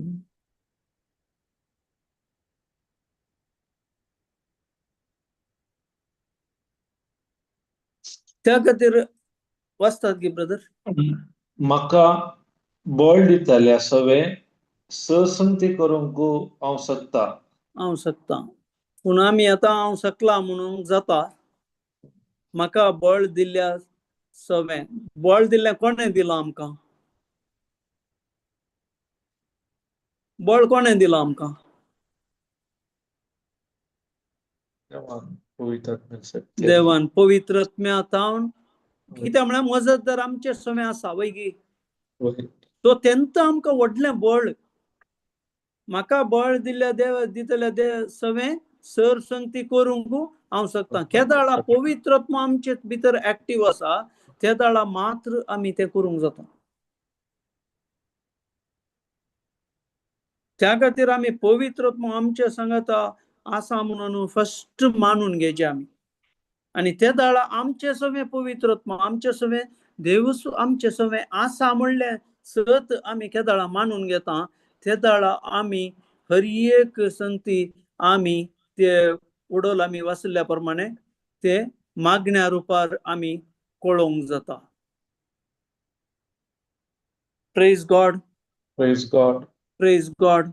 त्या खातीर वाचतात की ब्रदर? म्हाका बळ दिताल्या सवें ससंती करूंक हांव शकता. हांव शकता, पूण आमी आतां हांव शकला म्हणूंक जाता. म्हाका बळ दिल्ल्या सवें, बळ दिल्लें कोणें दिलां आमकां? बळ कोणें दिलां आमकां? देवान पवित्र आत्म्यान शक्ती. देवान पवित्र आत्म्या तावन. कित्याक म्हळ्यार मजतदार आमचे समें आसा वय गी, तो तेंत आमकां व्हडलें बळ. म्हाका बळ दिल्ल्या देव दितल्या देव सवें सर संगती करूंक हांव शकता. केदाळा पवित्र आत्मा आमचे भितर एक्टीव आसा तेदाळा मात्र आमी तें करूंक जाता. त्या खातीर आमी पवित्र आत्मा आमच्या सांगाता आसा म्हणून फस्ट मानून घेवचें आमी. आनी ते दाळा आमचे सवें पवित्र आत्मा आमचे सवें देवूच आमचे सवें आसा म्हणलें सत आमी केदाळा मानून घेता ते दाळा आमी हर एक संगती आमी ते उडोल आमी वाचिल्ल्या प्रमाणे ते मागण्या रुपार आमी कळोवंक जाता. Praise God. Praise God. Praise God.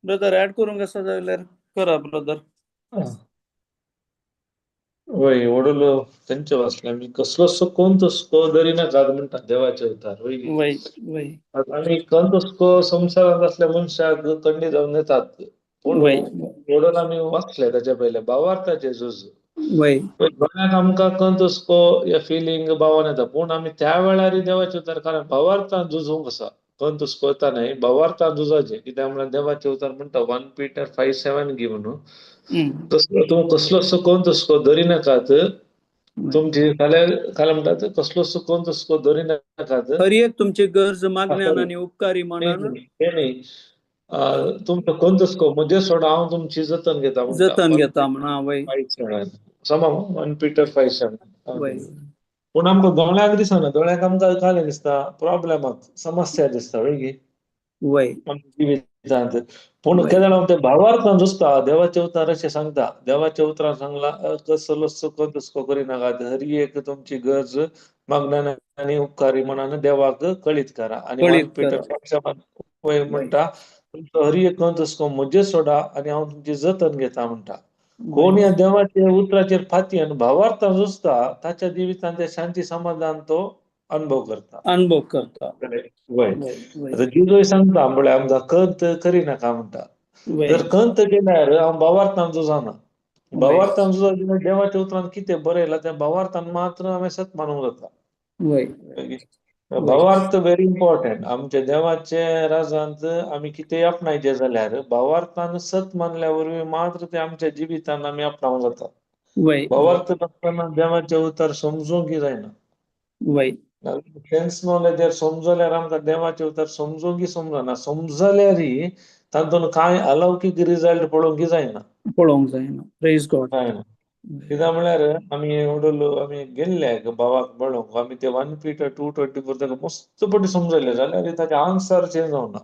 Brother add करूंक आसा जाल्यार करा ब्रदर. वय वडलो तेंचे वाचलें आमी कसलोसो कोण तसको दरी नाकात म्हणटा देवाचे उतार वय. वय वय. आमी कोण तसको संवसारांत असल्या मनशाक कंडी जावन येतात पूण वय वडोल आमी वाचले ताच्या पयले भावार्थाचे झूज. वय. गोंयांत आमकां खंय तसको हे फिलींग भावन येता पूण आमी त्या वेळार देवाचे उतार कारण भावार्थान झुजूंक आसा खंय तसको येता न्हय भावार्थान झुजाचें कित्याक म्हळ्यार देवाचे उतार म्हणटा 1 Peter 5:7 गी म्हणून कसलो तूं कसलोसो कोण तसको धरी नाकात तुमची फाल्यां फाल्यां म्हणटात कसलोसो कोण तसको धरी नाकात हर एक तुमची गरज मागण्यान आनी उपकारी मनान ते न्ही तुमचो कोण तसको म्हजे सोडा हांव तुमची जतन घेता म्हणटा. जतन घेता म्हणा. वय 5:7 समा 1 Peter 5:7. वय. पूण आमकां दोळ्यांक दिसना दोळ्यांक आमकां कालें दिसता प्रॉब्लेमाक समस्या दिसता वय गी वय. आमच्या जिवितांत. पूण केन्ना ते भावार्थान झुजता देवाचे उतार अशें सांगता देवाच्या उतरान सांगला कसलोसो कोण तसको करिनाकात हर एक तुमची गरज मागण्यान आनी उपकारी मनान देवाक कळीत करा. आनी 1 Peter 5:7 वय म्हणटा तुमचो हर एक कोण तसको म्हजे सोडा आनी हांव तुमची जतन घेता म्हणटा. कोण ह्या देवाच्या उतराचेर फाती आनी भावार्थान झुजता ताच्या जिवितांत ते शांती समाधान तो अनुभव करता अनुभव करता. वय. आतां जेजूय सांगता म्हळ्यार आमकां कंत करिनाका म्हणटा. जर कंत केल्यार हांव भावार्थान झुजना भावार्थान झुजा देवाच्या उतरान कितें बरयलां त्या भावार्थान मात्र हांवें सत मानूंक जाता. भावार्थ व्हेरी इम्पॉर्टंट. आमच्या देवाचे राजांत आमी कितेंय आपणायचें जाल्यार भावार्थान सत मानल्या वरवीं मात्र ते आमच्या जिवितान आमी आपणावंक जाता. भावार्थ नासतना देवाचें उतर समजूंक जायना. सेन्स नॉलेजार समजल्यार आमकां देवाचें उतर समजूंक समजना समजल्यारय तातूंत कांय अलौकीक रिजल्ट पळोवंक जायना पळोवंक जायना. Praise God. जायना. कित्याक म्हळ्यार आमी वडोल आमी गेल्ले भावाक मेळोंक आमी ते 1 Peter 2:24 ताका मस्त पटी समजले जाल्यार ताचे आन्सर चेंज जावना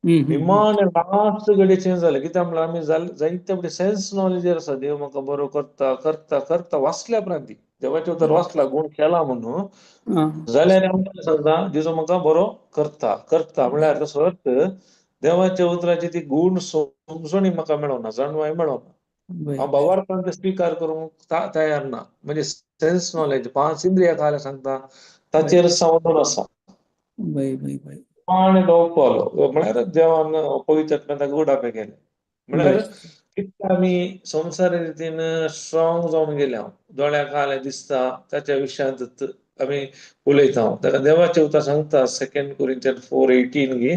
निमाणे लास्ट घडये चेंज जालें. कित्याक म्हळ्यार आमी जायते फावटी सेन्स नॉलेजर आसा देव म्हाका बरो करता करता करता वाचल्या उपरांत देवाचें उतर वाचला गुण केला म्हणून जाल्यार आमकां सांगता जेजू म्हाका बरो करता करता म्हळ्यार तसो अर्थ देवाच्या उतराची ती गुण समजणी म्हाका मेळना जाणवाय मेळना हांव भावार्थान ते स्विकार करूंक तयार ना. म्हणजे सेन्स नॉलेज 5 इंद्रिया कार्य सांगता ताचेर संवदून आसा पाणी धांवपालो म्हळ्यार देवान पवित्र ताका उडापे केले म्हळ्यार कितले आमी संवसारी रितीन स्ट्रॉंग जावन गेल्या दोळ्याक आलें दिसता ताच्या विशयांत आमी उलयता. ताका देवाचें उतर सांगता 2 Corinthians 4:18 गी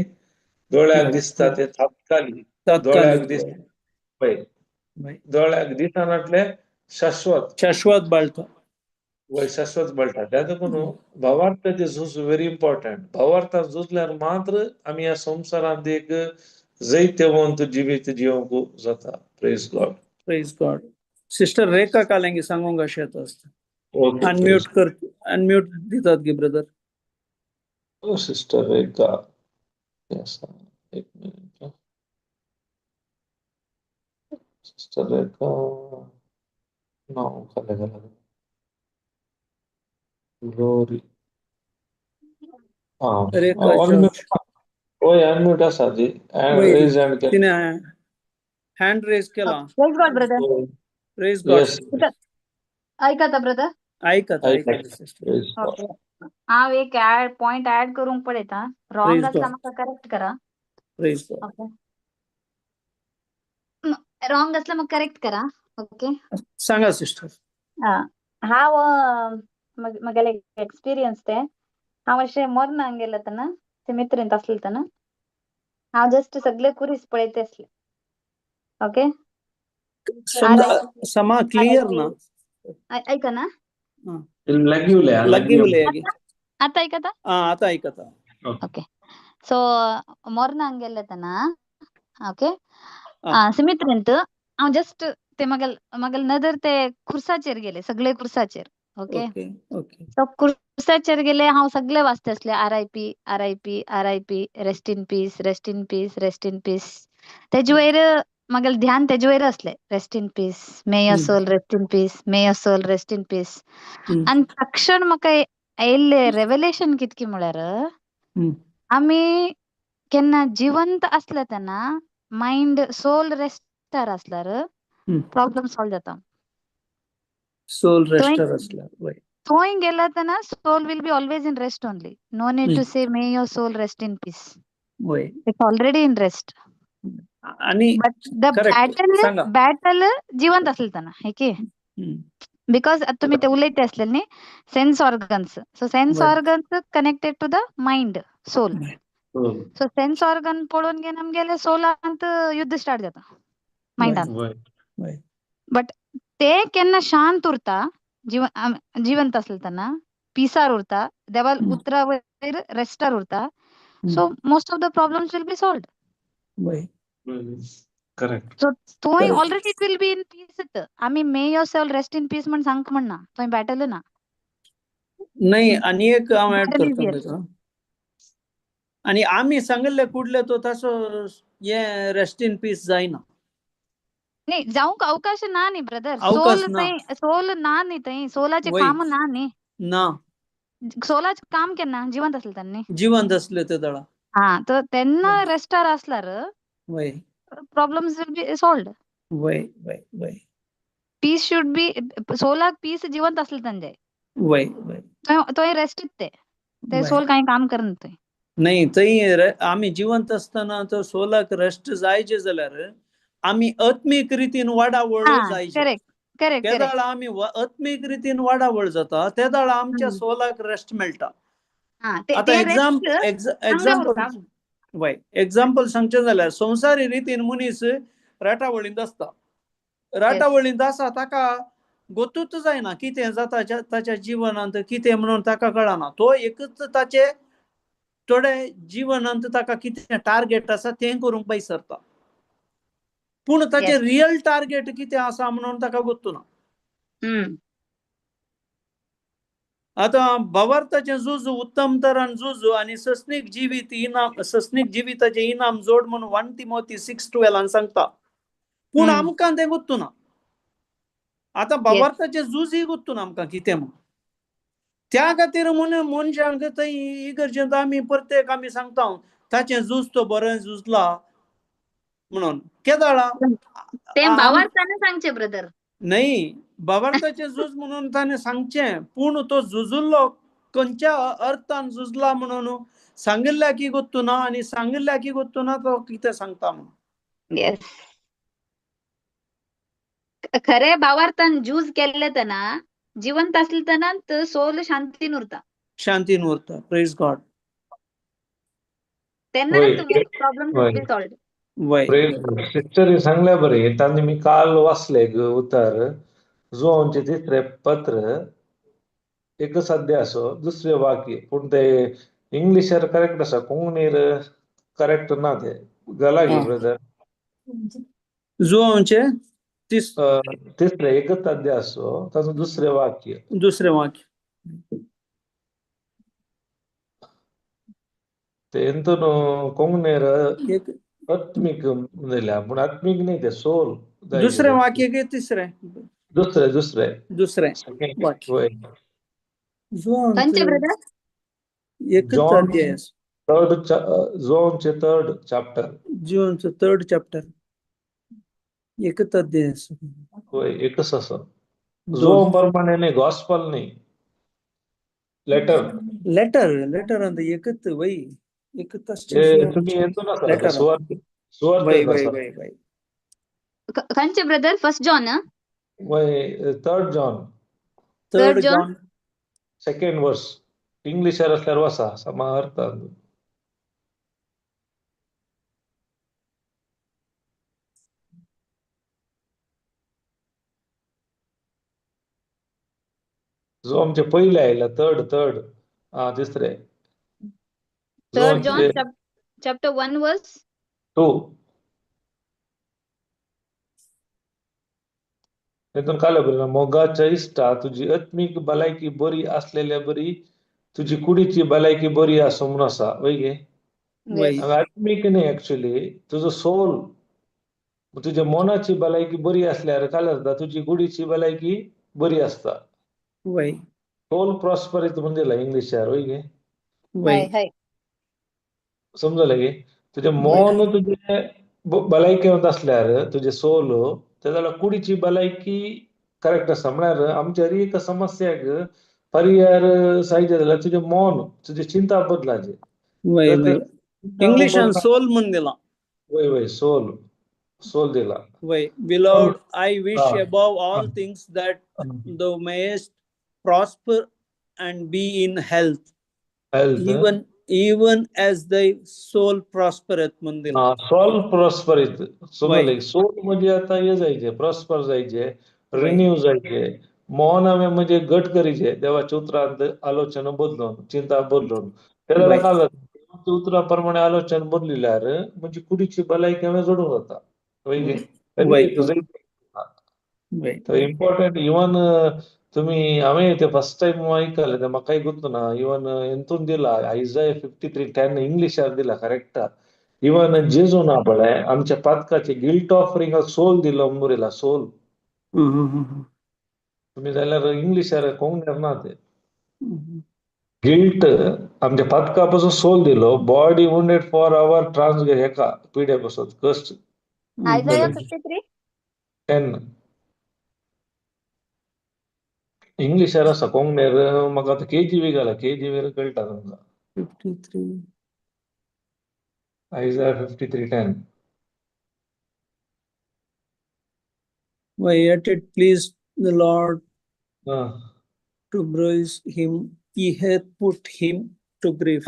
दोळ्याक दिसता ते तात्कालिक दोळ्याक दिसता पळय दोळ्याक दिसनातले शाश्वत शाश्वत बाळटा वय शाश्वत बळटा. त्या देखून भावार्थाचे झूज व्हेरी इम्पॉर्टंट. भावार्थान झुजल्यार मात्र आमी ह्या संवसारांत एक जैतवंत जिवीत जिवंक जाता. Praise God. Praise God. Sister Rekha Kalangi सांगूंक अशें आसता. अनम्यूट कर अनम्यूट दितात गी ब्रदर. सिस्टर रेखा एक मिनिट सिस्टर रेखा नाव खाली गेला ग्लोरी. रेखा जॉर्ज. वय अनम्यूट आसा ती रेज हँड केला. तिने हँड रेज केला. Praise God brother. Praise God. ऐकता ब्रदर? ऐकत ऐकत सिस्टर. ओके हांव एक ऍड पॉइंट ऍड करूंक पळयता. रॉंग आसल्यार म्हाका करेक्ट करा. Praise God. Okay wrong आसल्यार म्हाका करेक्ट करा. ओके सांगा सिस्टर. हांव म्हगेले एक्सपिरियन्स ते हांव अशें मोर्नाक गेलें तेन्ना सिमित्रींत आसले तेन्ना हांव जस्ट सगळे कुरीस पळयते आसले. ओके. समजा समा क्लियर ना. ऐका ना. लगी उलया. लगी उलया गे. आता ऐकता? आ आतां आयकता. ओके, सो मोर्नांग गेल्ले तेन्ना, ओके, आ. सिमित्रींत हांव जस्ट ते म्हागेल म्हागेल नदर ते खुर्साचेर गेले, सगळे खुर्साचेर. ओके. ओके ओके सो खुर्साचेर गेले, हांव सगळे वाचते आसले, RIP, RIP, RIP, rest in peace, rest in peace, rest in peace. तेजे वयर म्हागेलें ध्यान तेजे वयर आसलें, rest in peace, may your soul rest in peace, may your soul rest in peace. आनी तक्षण म्हाका येयल्लें रेवलेशन कितकी म्हळ्यार, आमी केन्ना जिवंत आसले तेन्ना मायंड सोल रेस्टार आसल्यार प्रॉब्लम सॉल्व जाता. सोल थंय रेस्टर आसल्यार वय. थंय गेला तेन्ना soul will be always in rest only. No need to say may your soul rest in peace. वय. It's already in rest. आणि but the correct battle सांगा. बॅटल जिवंत आसले तेन्ना हेकी, because आता तुमी ते उलयते आसलेले न्ही, sense organs. So sense वय. Organs connected to the mind, soul. So sense organ पळोवन घेवन आमगेले सोलांत युद्ध स्टार्ट जाता, मायंडान. वय. वय. बट ते केन्ना शांत उरता, जिवंत आसले तेन्ना पिसार उरता, देवा उतरा वयर रेस्टार उरता, so most of the problems will be solved. वय. करेक्ट. सो थंय correct. Already it will be in peace. आमी may your soul rest in peace म्हण सांगक म्हणना, थंय बॅटल ना. नाही, आणि एक हांव ऍड बॅटल is करता here. ताका. आनी आमी सांगिल्ले कुडले तो तसो हे रेस्ट इन पीस जायना. न्ही, जावंक अवकाश ना न्ही ब्रदर. अवकाश सोल ना. थंय सोल ना न्ही, थंय सोलाचें वय. काम ना न्ही. ना. सोलाचें काम केन्ना जिवंत आसलें तेन्ना न्ही. जिवंत आसले ते दळा. हा, तर तेन्ना वय. रेस्टार आसल्यार वय. Problems will be solved. वय वय वय. पीस should be, सोलाक पीस जिवंत आसलें तेन्ना जाय. वय वय. थंय थंय रेस्ट ते ते वय. सोल कांय काम करना थंय. नाही, थंय आमी जिवंत आसतना तो सोलाक रेस्ट जायचे जाल्यार आमी आत्मीक रितीन वाडावळ जायचे. करेक्ट करेक्ट करेक्ट तेदाळा आमी आत्मीक रितीन वाडावळ जाता, तेदाळा आमच्या सोलाक रेस्ट मेळटा. हा, ते आतां ते एक्झाम रेस्ट एक्झाम्पल उरता. वय, एक्झाम्पल सांगचें जाल्यार संवसारी रितीन मनीस राटावळींत आसता. राटावळींत आसा, ताका गोतूच जायना कितें जाता ताच्या जिवनांत, कितें म्हणून ताका कळना. तो एकच ताचे थोडे जिवनांत ताका कितें टार्गेट आसा तें करूंक भायर सरता, पूण ताचें रियल टार्गेट कितें आसा म्हणून ताका गोत्तू ना. आतां भवार्थाचें झूज उत्तम तरान झूज आनी सस्नीक जिवीत इनाम, सस्नीक जिविताचें इनाम जोड म्हणून 1 Timothy 6:12 सांगता, पूण आमकां तें गोत्तू ना. आतां भवार्थाचें झूजय गोत्तू ना आमकां कितें म्हूण. त्या खातीर म्हूण मनशांक थंय इगर्जेंत आमी प्रत्येक आमी सांगता ताचें झूज तो बरें झुजला म्हणून केदाळा ते भावार्थाने सांगचे ब्रदर. न्ही, भावार्थाचें झूज म्हणून ताणें सांगचें, पूण तो झुजुल्लो खंयच्या अर्थान झुजला म्हणून सांगिल्ल्या की गोत्तू ना, आनी सांगिल्ल्या की गोत्तू ना तो कितें सांगता म्हणून. येस, खरे भावार्थान झूज केल्ले तेन्ना जिवंत आसले तेन्ना सोल शांतीन उरता. शांतीन उरता. Praise God. तेन्ना वय. प्रॉब्लम वय. बी सॉल्व्ड. वय. सिस्टर सांगल्या बरें, तांणी मी काल वाचले ग उतर जुवांचे तिसरे पत्र एकच अध्याय असो दुसरे वाक्य, पूण ते इंग्लिशार करेक्ट आसा, कोंकणीर करेक्ट ना ते गलागी ब्रदर. जुवांचे तिसरे एकच अध्याय असो ताचो दुसरे वाक्य. दुसरे वाक्य. ते इंतून कोंकणीर एक आत्मीक दिल्या, पूण आत्मीक न्ही ते सोल. दुसरे वाक्य की तिसरे? दुसरे दुसरे. दुसरे वाक्य. वय. खंयचे जुवांचे ब्रदर? एकच जॉन अध्याय आसा. थर्ड, जुवांचे थर्ड चॅप्टर. जुवांचो थर्ड चॅप्टर एकच अध्याय आसा. वय, एकच आसा. दोन. जुवां प्रमाणे न्ही, गॉस्पल न्ही, लेटर. लेटर, लेटर अंत एकच वय, एकच. तुम्ही येतो ना लेटर. सुवार्थ वय सुवार्थ वय आसा. वय वय. खंयचे ब्रदर? First John? वय, third John. Third third John? John. Second verse इंग्लिशार असल्यार वाचा समा अर्थ. जो आमचे पयले आयला थर्ड थर्ड आं तिसरे थर्ड जॉन जोवांचे चॅप्टर 1 वर्स 2. तेतून काल बरयलां मोगाच्या इश्टा तुजी आत्मीक भलायकी बरी आसलेल्या बरी तुजी कुडीची भलायकी बरी आसूं म्हणून आसा वय गे. वय. येस. हांगा आत्मीक न्ही एक्चुली तुजो सोल तुज्या मनाची भलायकी बरी आसल्यार काय जाता तुजी कुडीची भलायकी बरी आसता. वय. सोल प्रॉस्परीत म्हणून दिला इंग्लिशार वय गे. वय. हय हय. समजलें गे. तुजें वय. मन तुजें भलायकेंत आसल्यार तुजें सोल ते जाल्यार कुडीची भलायकी करेक्ट आसा. म्हळ्यार आमच्या हर एका समस्याक परिहार साहित्य जाल्यार तुजें मन तुजें चिंता बदलाचें. वय तर वय. ते चिंता इंग्लिशान बदला सोल म्हूण दिलां. वय वय सोल सोल दिला. वय. Beloved, I wish ah above all things that thou mayest prosper and be in health, health even as thy soul prospereth म्हणून दिलां. सोल प्रॉस्परीत वय. समजलें. सोल म्हणजे आता हे जायचे प्रॉस्पर जायचे वय. रिन्यू जायचे मन हांवें म्हणजे घट करीचे देवाच्या उतरांत आलोचना बदलून चिंता बदलून ते जाल्यार वय. काय जाता देवाच्या उतरा प्रमाणे आलोचना बदलिल्यार म्हणजे कुडीची भलायकी हांवें जोडूंक जाता वय गे. वय. तर वय. इम्पॉर्टंट इवन तुमी हांवें ते फर्स्ट टायम आयकलें तें म्हाकाय गुर्त ना इवन हेतून दिला आयजाय 53:10 इंग्लिशार दिला करेक्ट. इवन जेजून पळय आमच्या पातकाचे गिल्ट ऑफरिंग सोल दिलो म्हणून बरयला सोल. तुमी जाल्यार इंग्लिशार कोंकण्यार ना ते गिल्ट आमच्या पातका पासून सोल दिलो body wounded for our trans हेका पिडे पासून कस्ट. आयजाया 53 10 इंग्लिशार आसा कोंकण्यार म्हाका आतां केजीवी घाला केजीवीर कळटा तुमकां. 53. आयजाय 53:10. Why, yet it pleased the Lord ah to bruise him, he hath put him to grief.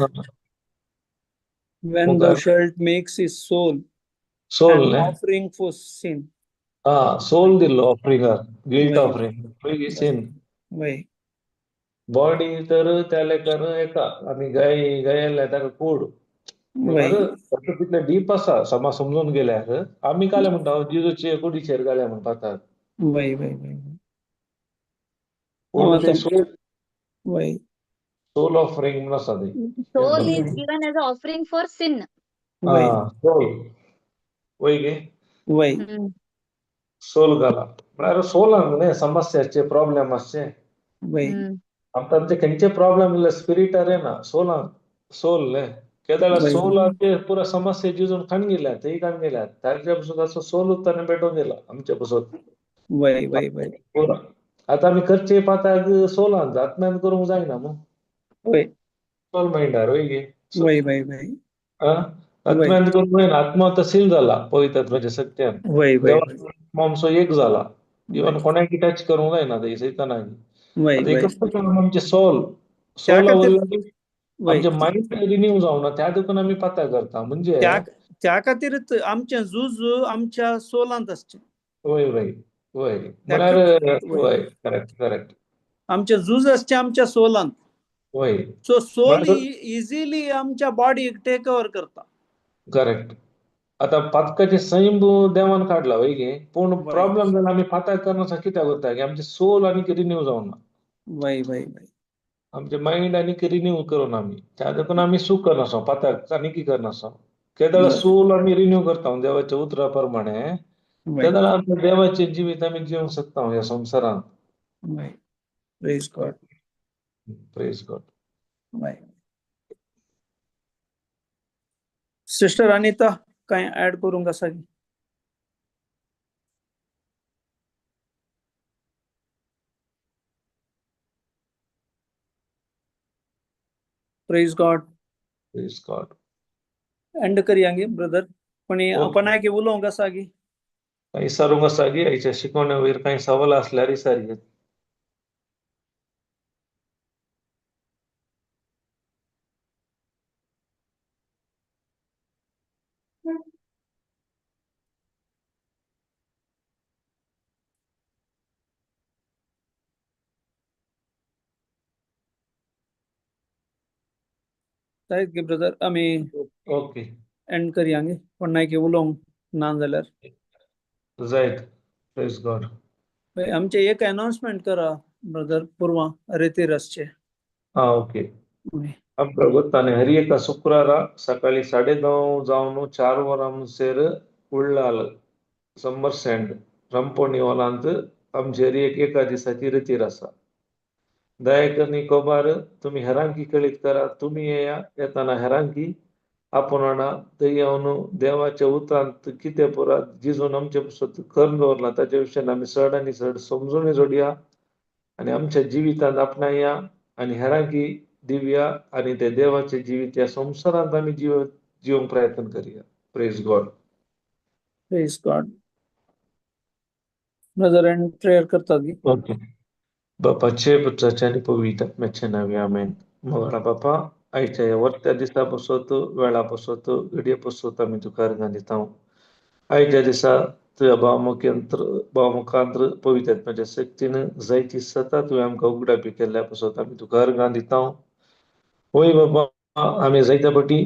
When thou मुखार shalt make his soul soul an न्ही offering for sin. आं सोल दिलो ऑफरिंगार गिल्ट वय. ऑफरिंग पयली सिन. वय. बॉडी तर त्या लेखार एका आमी गाय गायल्ल्या ताका कूड वय. म्हळ्यार तितले डीप आसा समा समजून गेल्यार आमी काले म्हणटा जेजूचे कुडीचेर घाल्या म्हण पातात. वय वय वय. पूण हांव ते आतां सोल वय. सोल ऑफरिंग म्हणून आसा ते. Soul is given as a offering for sin. वय. आं सोल वय गे. वय. सोल घाला म्हळ्यार सोलांक न्ही समस्याचे प्रॉब्लेम आसचे वय. आमकां आमचे खंयचे प्रॉब्लेम इल्ले स्पिरिटार येना सोलांक सोल न्ही केदाळा वय. सोलाचे पुरा समस्या जिजून खाण गेल्या तेय खाण गेल्या ताच्या पसून ताचो सोल ताणें पेटोवन दिला आमचे पसून वय वय वय. पुरा. आतां आमी करचे पाताक सोलान आत्म्यान करूंक जायना मू. वय. सोल मायंडार वय गे. वय वय वय. आं आत्म्यान करूंक जायना आत्मा आतां सील जाला पवित्र आत्म्याच्या सत्यान. वय वय. देवा आमचो एक जाला इवन कोणाक टच करूंक जायना ते सैतानाक. वय आतां वय. एकच आमचे सोल त्या सोला खातीर वरवीं वय आमचे मायंड रिन्यू जावना त्या देखून आमी पाता करता म्हणजे त्या त्या खातीरच आमचें झूज आमच्या सोलांत आसचें. वय वय वय त्या म्हळ्यार वय वय करेक्ट करेक्ट. आमचें झूज आसचें आमच्या सोलांत. वय सो सोल म्हळ्यार इजिली आमच्या बॉडीक टेक ओवर करता. करेक्ट. आतां पातकाचें सैम देवान काडला वय गे पूण वय प्रॉब्लेम जाला आमी पाताक करनासतना कित्याक उरता की आमचें सोल आनीक रिन्यू जावना. वय वय वय. आमचें मायंड आनीक रिन्यू करून आमी त्या देखून आमी चूक करनासो पाताक आनीक करनासो केदळा सोल आमी रिन्यू करता देवाच्या उतरा प्रमाणे वय तेदळा आमच्या देवाचें जिवीत आमी जिवंक शकता ह्या संवसारांत. वय. Praise God. Praise God. वय. सिस्टर अनिता कांय ऍड करूंक आसा की? Praise God. Praise God. And करया गे ब्रदर कोणी ओके. कोणाक उलोवंक आसा की? कांय विचारूंक आसा की आयच्या शिकवणे वयर कांय सवाल आसल्यार विचार. जायत गे ब्रदर, आमी ओके. एंड करया गे, कोण नायक उलोवंक ना जाल्यार. जायत, प्रेज गॉड. आमचे एक अनाउन्समेंट करा ब्रदर, पुर्वा रेतीर आसचे. हा, ओके. आमकां गोत्ताने हर एका शुक्रारा सकाळी 9:30 जावन 4 वरां म्हणसर उಳ್ಳाल समर सँड रंपोणी हॉलांत आमची हर एक एका दिसाची रितीर आसा. दया कोबार तुमी हेरांकी कळीत करा. तुमी येया, येताना हेरांकी आपोवन हाडा. थंय येवन देवाच्या उतरांत कितें पुरात जिजून आमचे पासत करून दवरलां ताच्या विशयान आमी चड आनी चड समजून जोडया आनी आमच्या जिवितांत आपणाया आनी हेरांकी दिवया आनी ते देवाचे जिवीत ह्या संवसारांत आमी जिवंक प्रयत्न करया. Praise God. Praise God, brother. And prayer करतात गी. ओके. बापाचे, पुत्राचे आनी पवित्र आत्म्याचे नांवे, आमेन. मोगाळा बापा, आयच्या ह्या वर्त्या दिसा पासत, वेळा पासत, घडये पासत आमी तुका अर्गां दिता. आयच्या दिसा तुज्या भावमुख्यंत्र भावमुखांत्र पवित्र आत्म्याच्या शक्तीन जायती सता तुवें आमकां उगडापी केल्ल्या पासत आमी तुका अर्गां दिता. होय बाबा, आमी जायत्या फावटी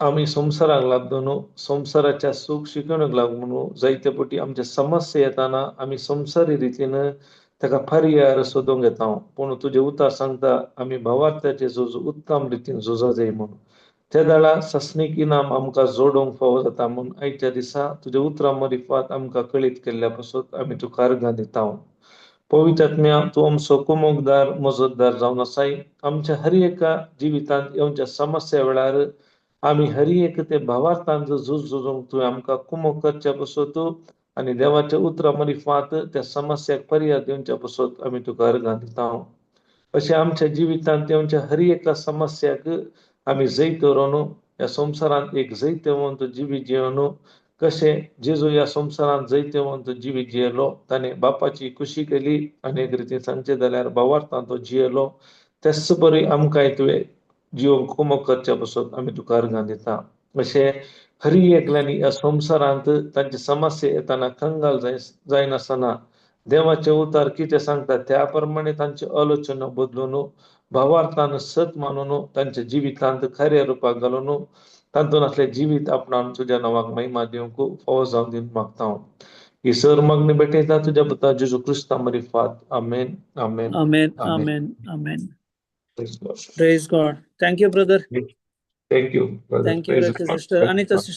आमी संवसाराक लागून, संवसाराच्या सूख शिकवणूक लागून जायते फावटी आमच्या समस्या येताना आमी संवसारी रितीन ताका पर्याय सोदूंक येता. पूण तुजें उतर सांगता, आमी भावार्थाचे झूज उत्तम रितीन झुजा जाय म्हणून. त्या वेळार सस्नीक इनाम आमकां जोडूंक फावो जाता म्हूण आयच्या दिसा तुज्या उतरां मरिफात आमकां कळीत केल्ल्या पासत आमी तुका अर्गां दिता. पवित्र आत्म्या, तूं आमचो कुमोकदार, मजतदार जावन आसाय. आमच्या हर एका जिवितांत येवच्या समस्या वेळार आमी हर एक ते भावार्थान झूज झुजूंक तुवें आमकां कुमोक करच्या पासत आनी देवाच्या उतरां मरिफात त्या समस्याक पर्याय दिवच्या पासत आमी तुका अर्गां दिता. अशें आमच्या जिवितांत येवच्या हर एका समस्याक आमी जैत दवरून ह्या संवसारांत एक जैतवंत जिवीत जिवन, कशें जेजू ह्या संवसारांत जैतवंत जिवीत जियेलो, ताणें बापाची खुशी केली आनी एक रितीन सांगचें जाल्यार भावार्थान तो जियेलो, तेच बरी आमकांय तुवें जिवंक कुमक करच्या पासत आमी तुका अर्गां दिता. अशें हरी एकल्यांनी ह्या संवसारांत तांची समस्या येताना कंगाल जायनासतना देवाचें उतर कितें सांगता त्या प्रमाणे तांची आलोचना बदलून, भावार्थान सत मानून, तांच्या जिवितांत खऱ्या रुपाक घालून तातूंत असलें जिवीत आपणावन तुज्या नांवाक महिमा दिवंक फावो जावन दिवन मागता हांव. ही सर मागणी भेटयता तुज्या पुता जेजू क्रिस्ता मरिफात. आमेन, आमेन. आमेन. आमेन. आमेन, आमेन. Praise God. Praise God. Thank you, brother. Thank you, brother. Thank you. Praise God. Sister Anita sister.